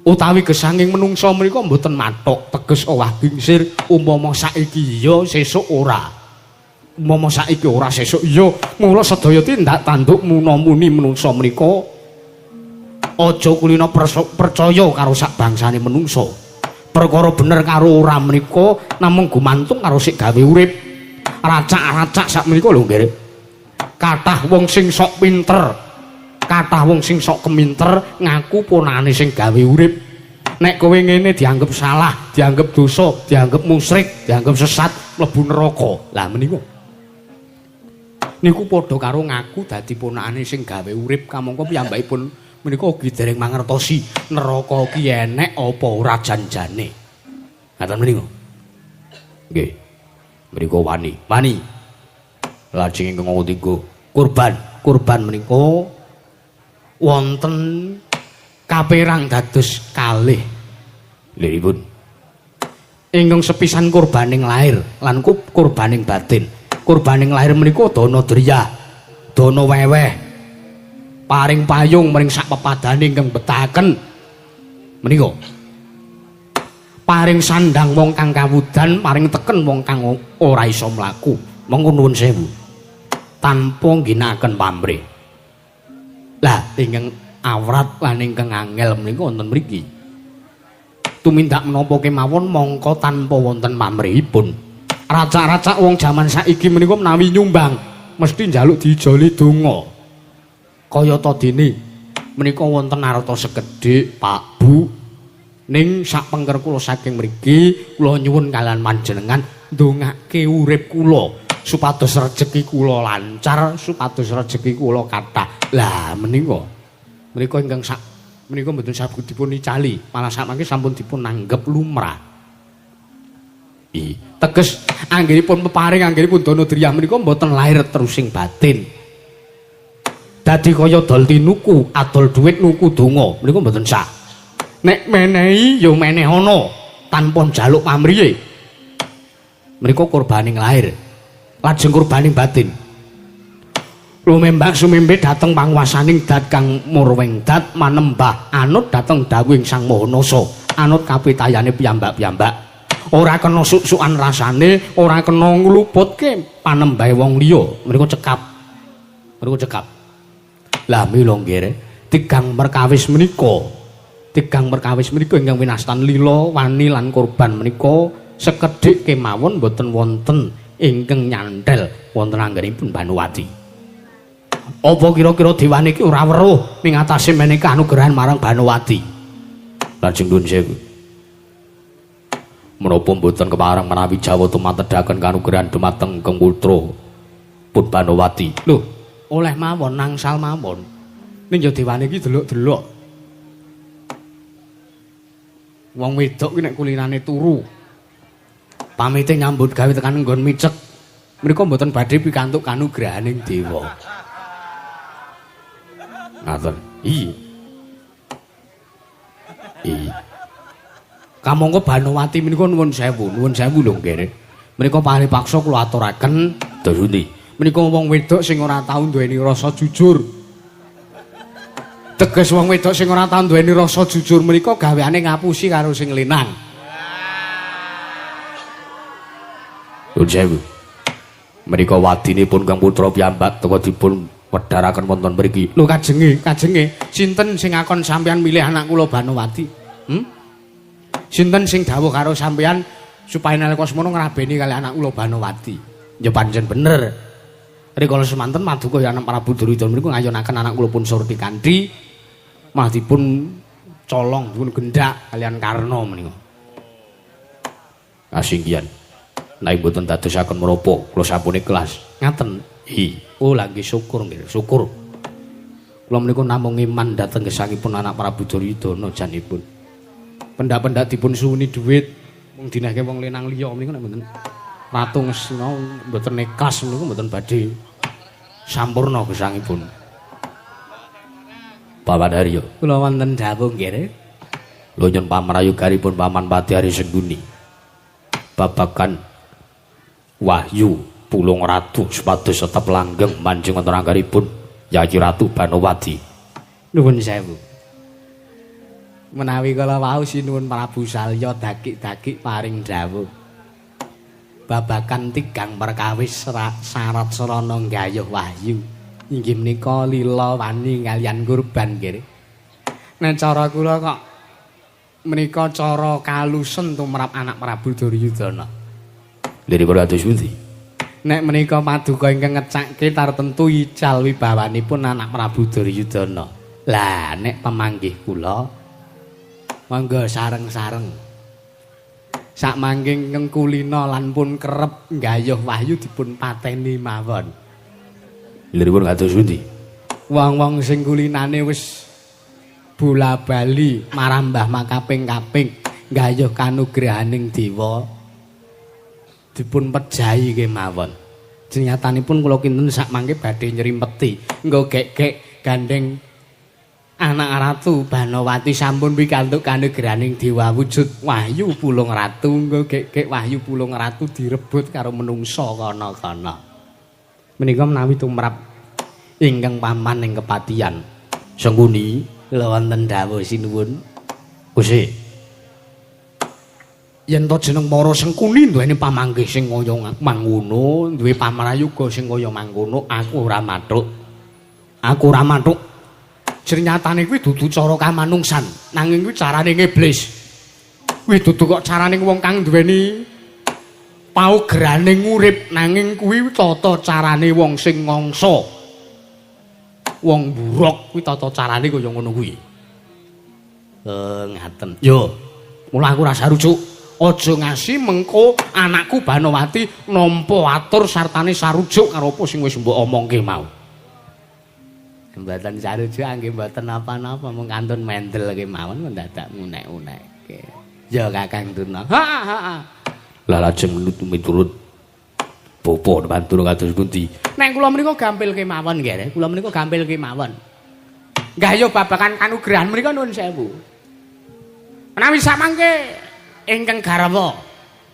A: Utawi gesanging menungsa menika mboten mathok teges owah gingsir umpama saiki iya sesuk ora. Umpama saiki ora sesuk iya. Mula sedaya tindak tanduk muna-muni menungsa menika aja kulina percaya karo sak bangsane menungsa. Perkara bener karo ora menika namung gumantung karo sik gawe urip. Racak-racak sak menika lho nggih. Kathah wong sing sok pinter, kathah wong sing sok keminter ngaku ponakane sing gawe urip. Nek kowe ngene dianggep salah, dianggep dosa, dianggep musyrik, dianggep sesat, mlebu neraka. Lah menika niku padha karo ngaku dadi ponakane sing gawe urip kamangka piyambakipun menika ugi dereng mangertosi neraka ki enek apa ora janjane. Ngaten menika.
B: Nggih. Menika wani.
A: Wani.
B: Lajeng ingkang ketiga,
A: kurban. Kurban menika wonten kaperang dados kalih.
B: Liripun
A: ingkang sepisan kurbaning lahir lan kurbaning batin. Kurbaning lahir menika dana driyah, dana weweh, paring payung mring sak pepadane ingkang betahaken menika. Paring sandang wong kang kawudan, paring teken wong kang ora iso mlaku. Monggo nuwun sewu. Tanpa ngginakaken pamrih. Lah ingkang awrat lan ingkang angel menika wonten mriki. Tumindak menapa kemawon mongko tanpa wonten pamrihipun. Racak-racak wong jaman saiki menika menawi nyumbang mesti njaluk diijoli donga. Kayata dene menika wonten arta sekedhik Pak Bu, ning sak pengker kula saking mriki kula nyuwun kalian panjenengan ndongake urip kula supados rejeki kula lancar, supados rejeki kula kathah. Lah menika menika ingkang sak menika mboten saged dipun icali, malah sakmangke sampun dipun anggep lumrah. Teges anggenipun peparing anggenipun dana driyah menika mboten lahir terusing batin. Dadi kaya dol tinuku, adol dhuwit nuku donga menika mboten sah. Nek menehi ya meneh ana tanpa njaluk pamrihe. Menika kurbaning lahir. Lajeng kurbaning batin. Lumembak sumimbe dhateng panguwasaning dat kang murwing dat manembah anut dhateng dawuhing Sang Maha Nasa, anut kapitayane piyambak-piyambak. Ora kena suk-sukan rasane, ora kena ngluputke panembahe wong liya. Menika cekap. Menika cekap. Lah mila nggih, tigang perkawis menika, tigang perkawis menika ingkang winastan lila, wani lan kurban menika sekedhik kemawon boten wonten ingkang nyanthel wonten anggenipun Banuwati. Apa kira-kira dewane iki ora weruh ning atase menika anugrahan marang Banuwati?
B: Lajeng nuwun sewu. Menapa mboten kepareng menawi Jawa tumatedhaken kanugrahan dumateng Kang Putra pun Banuwati?
A: Lho, oleh mawon nangsal mawon. Ning ya dewane iki delok-delok. Wong wedok ki nek kulinane turu. Pamite nyambut gawe tekan nggon micek. Menika mboten badhe pikantuk kanugrahaning dewa.
B: Ngaten. Iya. Iya.
A: Kamangka Banowati menika nuwun sewu lho nggih. Menika paripaksa kula aturaken
B: terus pundi?
A: Menika wong wedok sing ora tau duweni rasa jujur. Teges wong wedok sing ora tau duweni rasa jujur menika gaweane ngapusi karo sing lanang.
B: Nuwun sewu. Menika wadinipun Kang Putra piyambak teka dipun wedharaken wonten mriki.
A: Lho kajenge, kajenge sinten sing akon sampeyan milih anak kula Banowati? Sinten sing dawuh karo sampeyan supaya nalika semono ngrabeni kali anak kula Banowati? Ya pancen bener. Rikala semanten maduka ya anak Prabu Duryudana mriku ngayonaken anak kula pun Surti kanthi malah dipun colong, dipun gendak kalian Karna menika.
B: Kasinggihan. Nek mboten dadosaken menapa kula sampun ikhlas.
A: Ngaten.
B: Hi.
A: Oh lha nggih syukur nggih, syukur. Kula menika namung iman dhateng gesangipun anak Prabu Duryudana janipun. Pendak-pendak dipun suwuni dhuwit mung dinehke wong lanang liya menika nek mboten Ratu Ngastina mboten ikhlas menika mboten badhe sampurna gesangipun.
B: Paman Haryo.
A: Kula wonten dawuh nggih.
B: Lho nyun pamrayuganipun Paman Pati Hari Sengkuni. Babagan wahyu Pulung Ratu supados tetep langgeng manjing wonten anggaripun Yayi Ratu Banowati.
A: Nuwun sewu. Menawi kala wau sinuwun Prabu Salya dakik-dakik paring dawuh. Babagan tigang perkawis syarat sarana nggayuh wahyu. Inggih menika lila wani kaliyan kurban nggih. Nek cara kula kok menika cara kalusen tumrap anak Prabu Duryudana.
B: Liripun kados pundi?
A: Nek menika paduka ingkang ngecakke tartemtu ical wibawanipun anak Prabu Duryudana. Lah nek pemanggih kula monggo sareng-sareng. Sak mangke ingkang kulina lan pun kerep nggayuh wahyu dipun pateni mawon.
B: Liripun kados pundi?
A: Wong-wong sing kulinane wis bola-bali marambah makaping-kaping nggayuh kanugrahaning dewa dipun pejahi kemawon. Jenyatanipun kula kinten sak mangke badhe nyrimpeti nggo gek-gek gandeng anak Ratu Banowati sampun pikantuk kanugrahaning dewa wujud wahyu Pulung Ratu nggo gek-gek wahyu Pulung Ratu direbut karo menungsa kana-kana. Menika menawi tumrap ingkang paman ing kepatihan
B: Sengkuni
A: kula wonten dawuh sinuwun.
B: Gusti,
A: yen to jeneng para Sengkuni duweni pamanggih sing kaya mangono, duwe pamrayuga sing kaya mangkono, aku ora mathuk. Aku ora mathuk. Nyatane kuwi dudu cara kamanungsan, nanging kuwi carane iblis. Kuwi dudu kok carane wong kang duweni paugerane urip, nanging kuwi tata carane wong sing ngangsa. Wong buruk kuwi tata carane kaya ngono kuwi. Ngaten. Yo, mula aku ora sarujuk. Aja ngasi mengko anakku Banowati nampa atur sartane sarujuk karo apa sing wis mbok omongke mau. Mboten sarujuk nggih mboten napa-napa mung kantun mendel kemawon mendadak ngunek-unekke. Ya Kakang Durna. Ha ha ha.
B: Lah lajeng miturut bapa bantur kados pundi?
A: Nek kula menika gampil kemawon nggih, kula menika gampil kemawon. Nggayuh babagan kanugrahan menika nuwun sewu. Menawi samangke ingkang garwa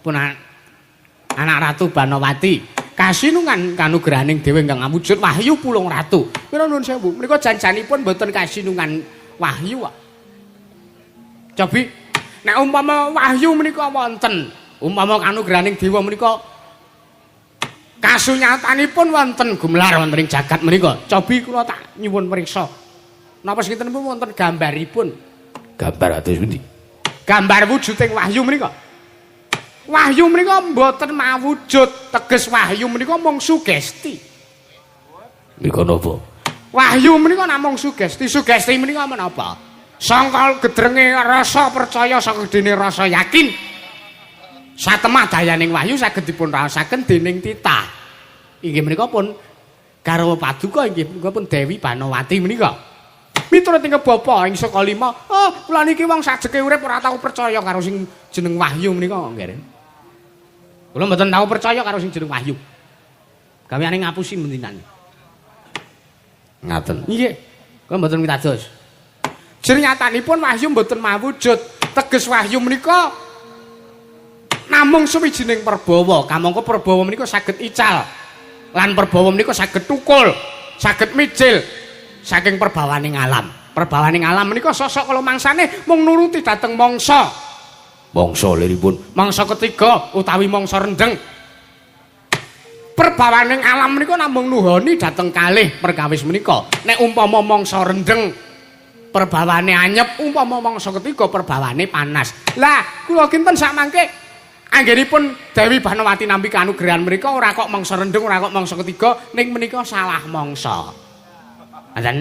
A: pun anak Ratu Banowati kasinungan kanugrahaning dewa ingkang awujud wahyu Pulung Ratu. Mila nuwun sewu, menika janjanipun mboten kasinungan wahyu kok. Cobi nek umpama wahyu menika wonten, umpama kanugrahaning dewa menika kasunyatanipun wonten gumelar wonten ing jagat menika. Cobi kula tak nyuwun priksa. Napa sinten pun wonten gambaripun?
B: Gambar atus pundi?
A: Gambar wujuding wahyu menika. Wahyu menika mboten mawujud, teges wahyu menika mung sugesti.
B: Menika napa?
A: Wahyu menika namung sugesti. Sugesti menika menapa? Sangka gedrenge rasa percaya, sangka gedene rasa yakin. Satemah dayaning wahyu saged dipun raosaken dening titah. Inggih menika pun garwa paduka inggih menika pun Dewi Banowati menika. Miturut ing bapa ing saka lima, oh kula niki wong sajeke urip ora tau percaya karo sing jeneng wahyu menika nggih. Kula mboten tau percaya karo sing jeneng wahyu. Gaweane ngapusi mendinan.
B: Ngaten.
A: Nggih. Kula mboten pitados. Jernyatanipun wahyu mboten mawujud. Teges wahyu menika namung suwijining perbawa. Kamangka perbawa menika saged ical. Lan perbawa menika saged tukul, saged mijil saking perbawaning alam. Perbawaning alam menika sosok kala mangsane mung nuruti dhateng mangsa.
B: Mangsa liripun
A: mangsa ketiga utawi mangsa rendheng. Perbawaning alam menika namung nuhoni dhateng kalih perkawis menika. Nek umpama mangsa rendheng perbawane anyep, umpama mangsa ketiga perbawane panas. Lah, kula kinten sakmangke anggenipun Dewi Banowati nampi kanugrahan menika ora kok mangsa rendheng, ora kok mangsa ketiga, ning menika salah mangsa. Ngoten?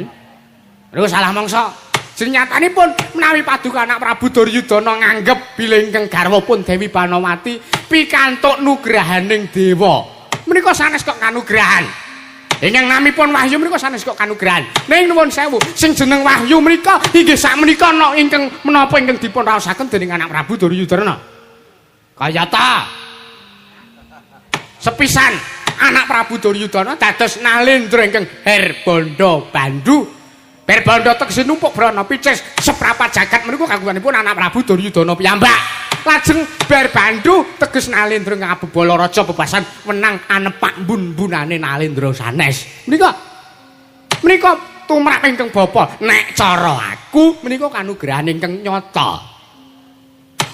A: Niku salah mangsa. Jenyatanipun menawi paduka anak Prabu Duryudana nganggep bilih ingkang garwapun Dewi Banowati pikantuk nugrahaning dewa. Menika sanes kok kanugrahan. Ingkang namipun wahyu menika sanes kok kanugrahan. Ning nuwun sewu, sing jeneng wahyu menika inggih sakmenika ana ingkang menapa ingkang dipun raosaken dening anak Prabu Duryudana. Kayata sepisan anak Prabu Duryudana dados nalendra ingkang Herbanda Bandu. Herbanda tegese numpuk brana picis seprapat jagat menika kagunganipun anak Prabu Duryudana piyambak. Lajeng Berbandu teges nalendra ingkang abebala raja bebasan wenang anepak mbun-mbunane nalendra sanes. Menika menika tumrap ingkang bapa. Nek cara aku menika kanugrahan ingkang nyata.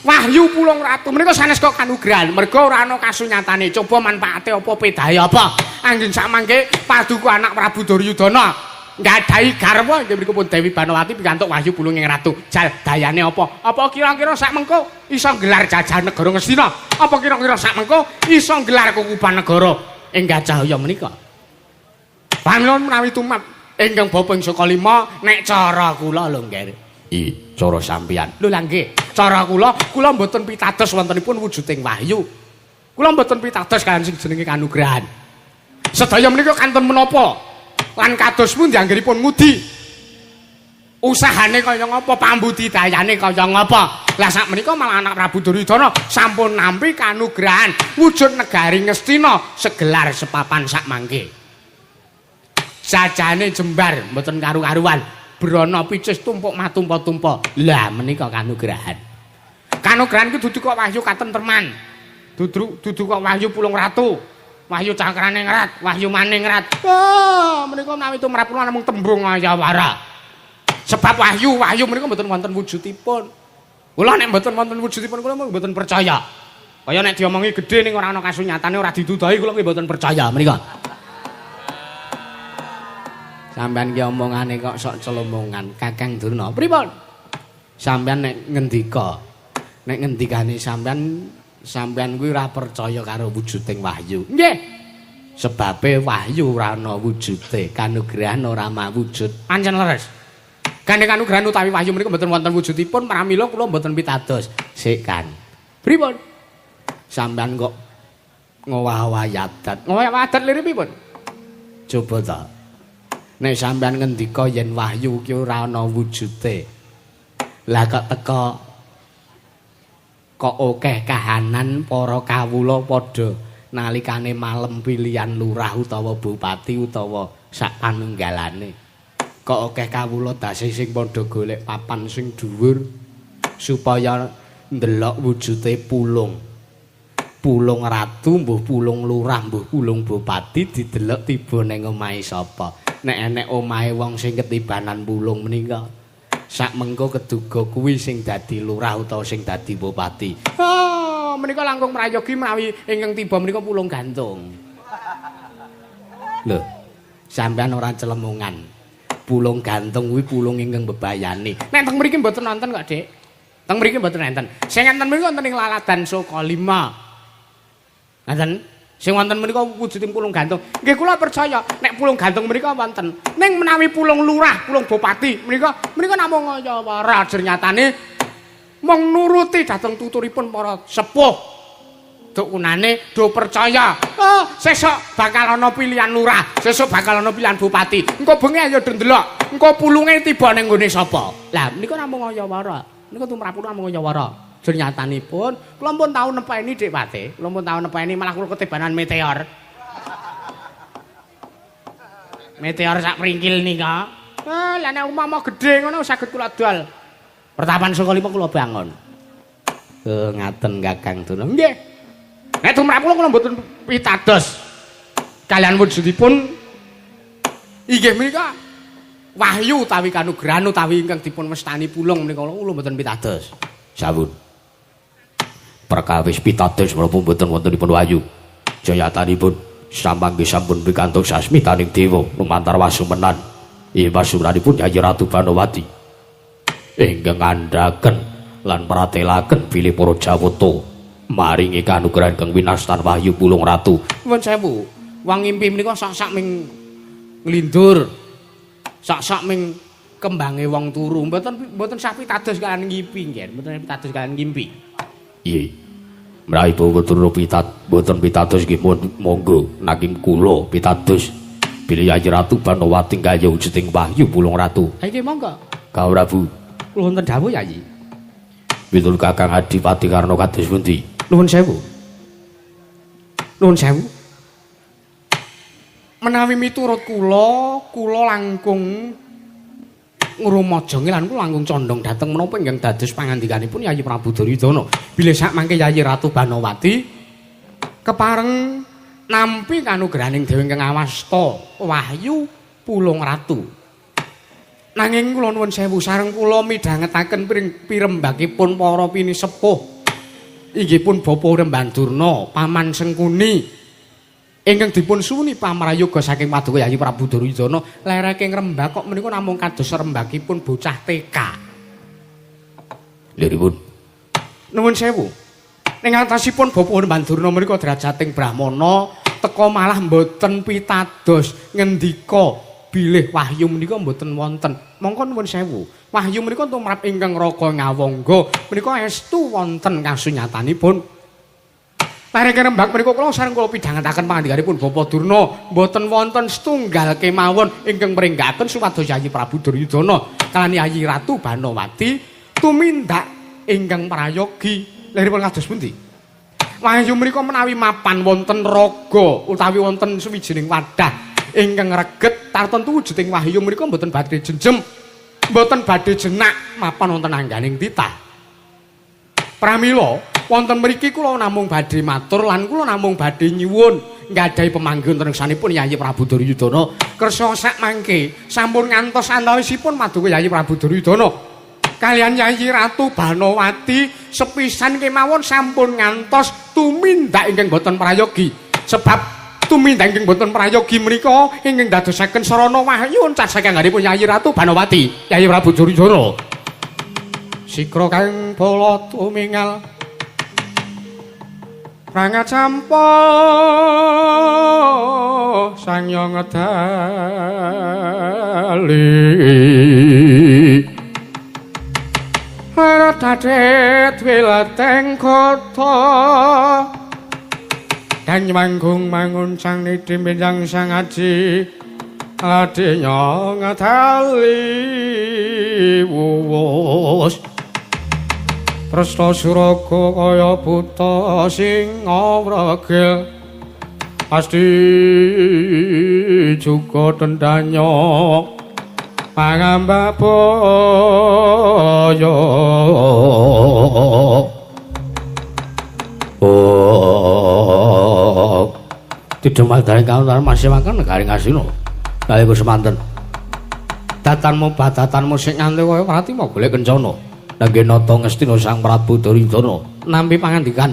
A: Wahyu Pulung Ratu menika sanes kok kanugrahan merga ora ana kasunyatane. Coba manfaate apa pedahe apa. Anggen sakmangke paduka anak Prabu Duryudana nggadahi garwa inggih mriku pun Dewi Banowati pikantuk wahyu Pulung ing Ratu. Jal dayane apa? Apa kira-kira sak mengko iso nggelar jajahan negara Ngastina? Apa kira-kira sak mengko iso nggelar kukuban negara ing Gajahaya menika? Pamila menawi tumrap ingkang bapa ing saka lima nek cara kula lho nggih.
B: I cara sampeyan.
A: Lho lah nggih, cara kula, kula mboten pitados wontenipun wujuding wahyu. Kula mboten pitados kaliyan sing jenenge kanugrahan. Sedaya menika kantun menapa? Lan kados pundi anggenipun ngudi? Usahane kaya ngapa, pambudidayane kaya ngapa? Lah sak menika malah anak Prabu Duryudana sampun nampi kanugrahan wujud negari Ngastina segelar sepapan sak mangke. Jajane jembar mboten karu-karuan. Brana picis tumpuk matumpa-tumpa. Lah menika kanugrahan. Kanugrahan ku dudu kok wahyu katentreman. Dudu kok wahyu Pulung Ratu. Wahyu Cakraningrat, wahyu Maningrat. Oh, menika menawi tumrap kula namung tembung ayawara. Sebab wahyu menika mboten wonten wujudipun. Kula nek mboten wonten wujudipun kula mboten percaya. Kaya nek diomongi gedhe ning ora ana kasunyatane ora dituduhi kula nggih mboten percaya menika. Sampeyan ki omongane kok sok celomongan, Kakang Durna. Pripun? Sampeyan nek ngendika, nek ngendikane sampeyan, sampeyan kuwi ora percaya karo wujuding wahyu. Nggih. Sebabe wahyu ora ana wujude, kanugrahan ora mawujud. Pancen leres. Gandeng kanugrahan utawi wahyu menika mboten wonten wujudipun, pramila kula mboten pitados. Sik kan. Pripun? Sampeyan kok ngowah-owahi adat. Ngowah adat lire pripun? Coba ta. Nek sampeyan ngendika yen wahyu ki ora ana wujude. Lah kok teka kok akeh kahanan para kawula padha nalikane malem pilihan lurah utawa bupati utawa sak panunggalane. Kok akeh kawula dase sing padha golek papan sing dhuwur supaya ndelok wujude pulung. Pulung ratu, mbuh pulung lurah, mbuh pulung bupati didelok tiba ning omahe sapa. Nek enek omahe wong sing ketibanan pulung menika sak mengko keduga kuwi sing dadi lurah utawa sing dadi bupati. Oh, menika langkung prayogi menawi ingkang tiba menika pulung gantung. Lho, sampean ora celemongan. Pulung gantung kuwi pulung ingkang bebayani. Nek teng mriki mboten nonton kok, Dik. Teng mriki mboten enten. Sing enten mriki wonten ing Laladan Sukalima. Ngaten? Sing wonten menika wujuding pulung gantung. Nggih kula percaya nek pulung gantung menika wonten. Ning menawi pulung lurah, pulung bupati menika menika namung ngayawara jernyatane mung nuruti dhateng tuturipun para sepuh. Duk kunane do percaya. Oh, sesuk bakal ana pilihan lurah, sesuk bakal ana pilihan bupati. Engko bengi ayo do ndelok. Engko pulunge tiba ning nggone sapa. Lah menika namung ngayawara. Menika tumrap kula namung ngayawara. Jernyatanipun kula pun tau nepeni Dik Pate, kula pun tau nepeni malah kula ketibanan meteor. Meteor sak pringkil nika. Lah nek umpama gedhe ngono saged kula dol. Pertapan saka 5 kula bangun. Ngaten Kakang Durna. Nggih. Nek tumrap kula kula mboten pitados. Kalian wujudipun inggih menika wahyu utawi kanugrahan utawi ingkang dipun wastani pulung menika kula mboten pitados.
B: Sampun. Perkawis pitados menapa mboten wontenipun wahyu. Jayatanipun samangke sampun pikantuk sasmitaning dewa lumantar wasumenan. Ing wasumenanipun Yayi Ratu Banowati ingkang ngandhaken lan pratelaken bilih para Jawata maringi kanugrahan kang winastan wahyu pulung ratu.
A: Nuwun sewu, wong ngimpi menika sak-sak ming nglindur, sak-sak ming kembange wong turu. Mboten sah pitados kalian ngimpi nggih, mboten pitados kalian ngimpi.
B: Nggih. Mrawi boten pitados nggih monggo nanging kula pitados bilih Yayi Ratu Banowati gayuh wujuding wahyu pulung ratu.
A: Ha nggih monggo.
B: Kang Prabu,
A: kula wonten dawuh Yayi.
B: Miturut Kakang Adipati Karna kados pundi?
A: Nuwun sewu. Nuwun sewu. Menawi miturut kula, kula langkung ngrumajangi lan kula langkung condong dhateng menapa ingkang dados pangandikanipun Yayi Prabu Duryudana. Bilih sakmangke Yayi Ratu Banowati kepareng nampi kanugrahaning dewa ingkang awasta wahyu pulung ratu. Nanging kula nuwun sewu sareng kula midhangetaken pirembakipun para pinisepuh inggih pun Bapak Rembandurna, Paman Sengkuni ingkang dipun suwuni pamrayoga saking paduka Yayi Prabu Duryudana, lereke ngrembak kok menika namung kados rembakipun bocah TK.
B: Liripun
A: nuwun sewu. Ing atasipun Bapak Rembandurna menika derajating brahmana teka malah mboten pitados ngendika bilih wahyu menika mboten wonten. Mongko nuwun sewu. Wahyu menika tumrap ingkang raga ngawangga menika estu wonten kasunyatanipun. Lereke rembak menika kula sareng kula pidhangetaken pangandikanipun Bapak Durna mboten wonten setunggal kemawon ingkang mringgaken supados Yayi Prabu Duryudana kaliyan Yayi Ratu Banowati tumindak ingkang prayogi. Leripun kados pundi? Wahyu menika menawi mapan wonten raga utawi wonten suwijining wadah ingkang reget tartentu wujuding wahyu menika mboten badhe jenjem, mboten badhe jenak mapan wonten angganing titah. Pramila wonten mriki kula namung badhe matur lan kula namung badhe nyuwun nggadahi pemanggihan wonten ngarsanipun Yayi Prabu Duryudana kersa sakmangke sampun ngantos antawisipun paduka Yayi Prabu Duryudana kaliyan Yayi Ratu Banowati sepisan kemawon sampun ngantos tumindak ingkang boten prayogi. Sebab tumindak ingkang boten prayogi menika ingkang dadosaken sarana wahyu encat saking anggenipun Yayi Ratu Banowati, Yayi Prabu Duryudana. Sikra kang bala tumingal prangacampa sang yang ngedali Radadit wilateng kota dan manggung manguncang niti benjang sang aji adinya ngadali wuwus Presta suraga kaya buta sing ngwregil pasti juga tendanya pangambak boyo.
B: Oh, tidak dari kamu masih makan negari ngasino. Nalika semanten datanmu badatanmu sing nganti kaya Pratima golek kencana. Nangge nata Ngastina Sang Prabu Duryudana nampi pangandikan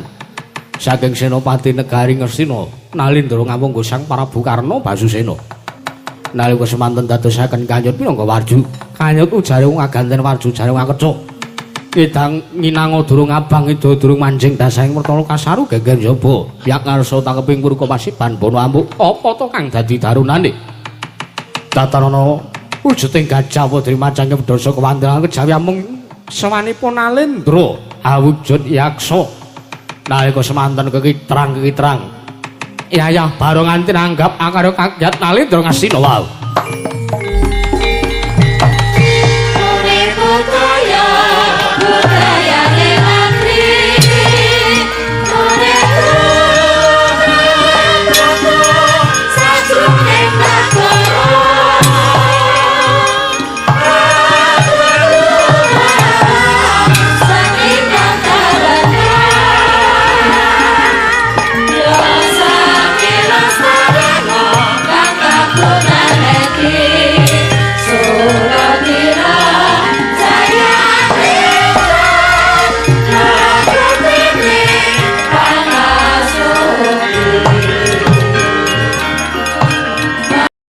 B: saking Senopati Negari Ngastina Nalindra ngawangga Sang Prabu Karna Basusena. Nalika semanten dadosaken kanyut minangka warju. Kanyut ujare wong aganten warju jare wong akecuk. Idang nginanga durung abang ida durung manjing dasahing mertala kasaru geger njaba. Yak ngarsa takeping purka pasiban bono amuk. Apa to kang dadi darunane? Tatanana wujuding gajah padri macange wedhasa kewandalan kejawi amung sewanipun Nalendra awujud yaksa. Nalika semanten kekitrang-kekitrang yayah barong nganti nanggap akarya kagyat Nalendra Ngastina wau.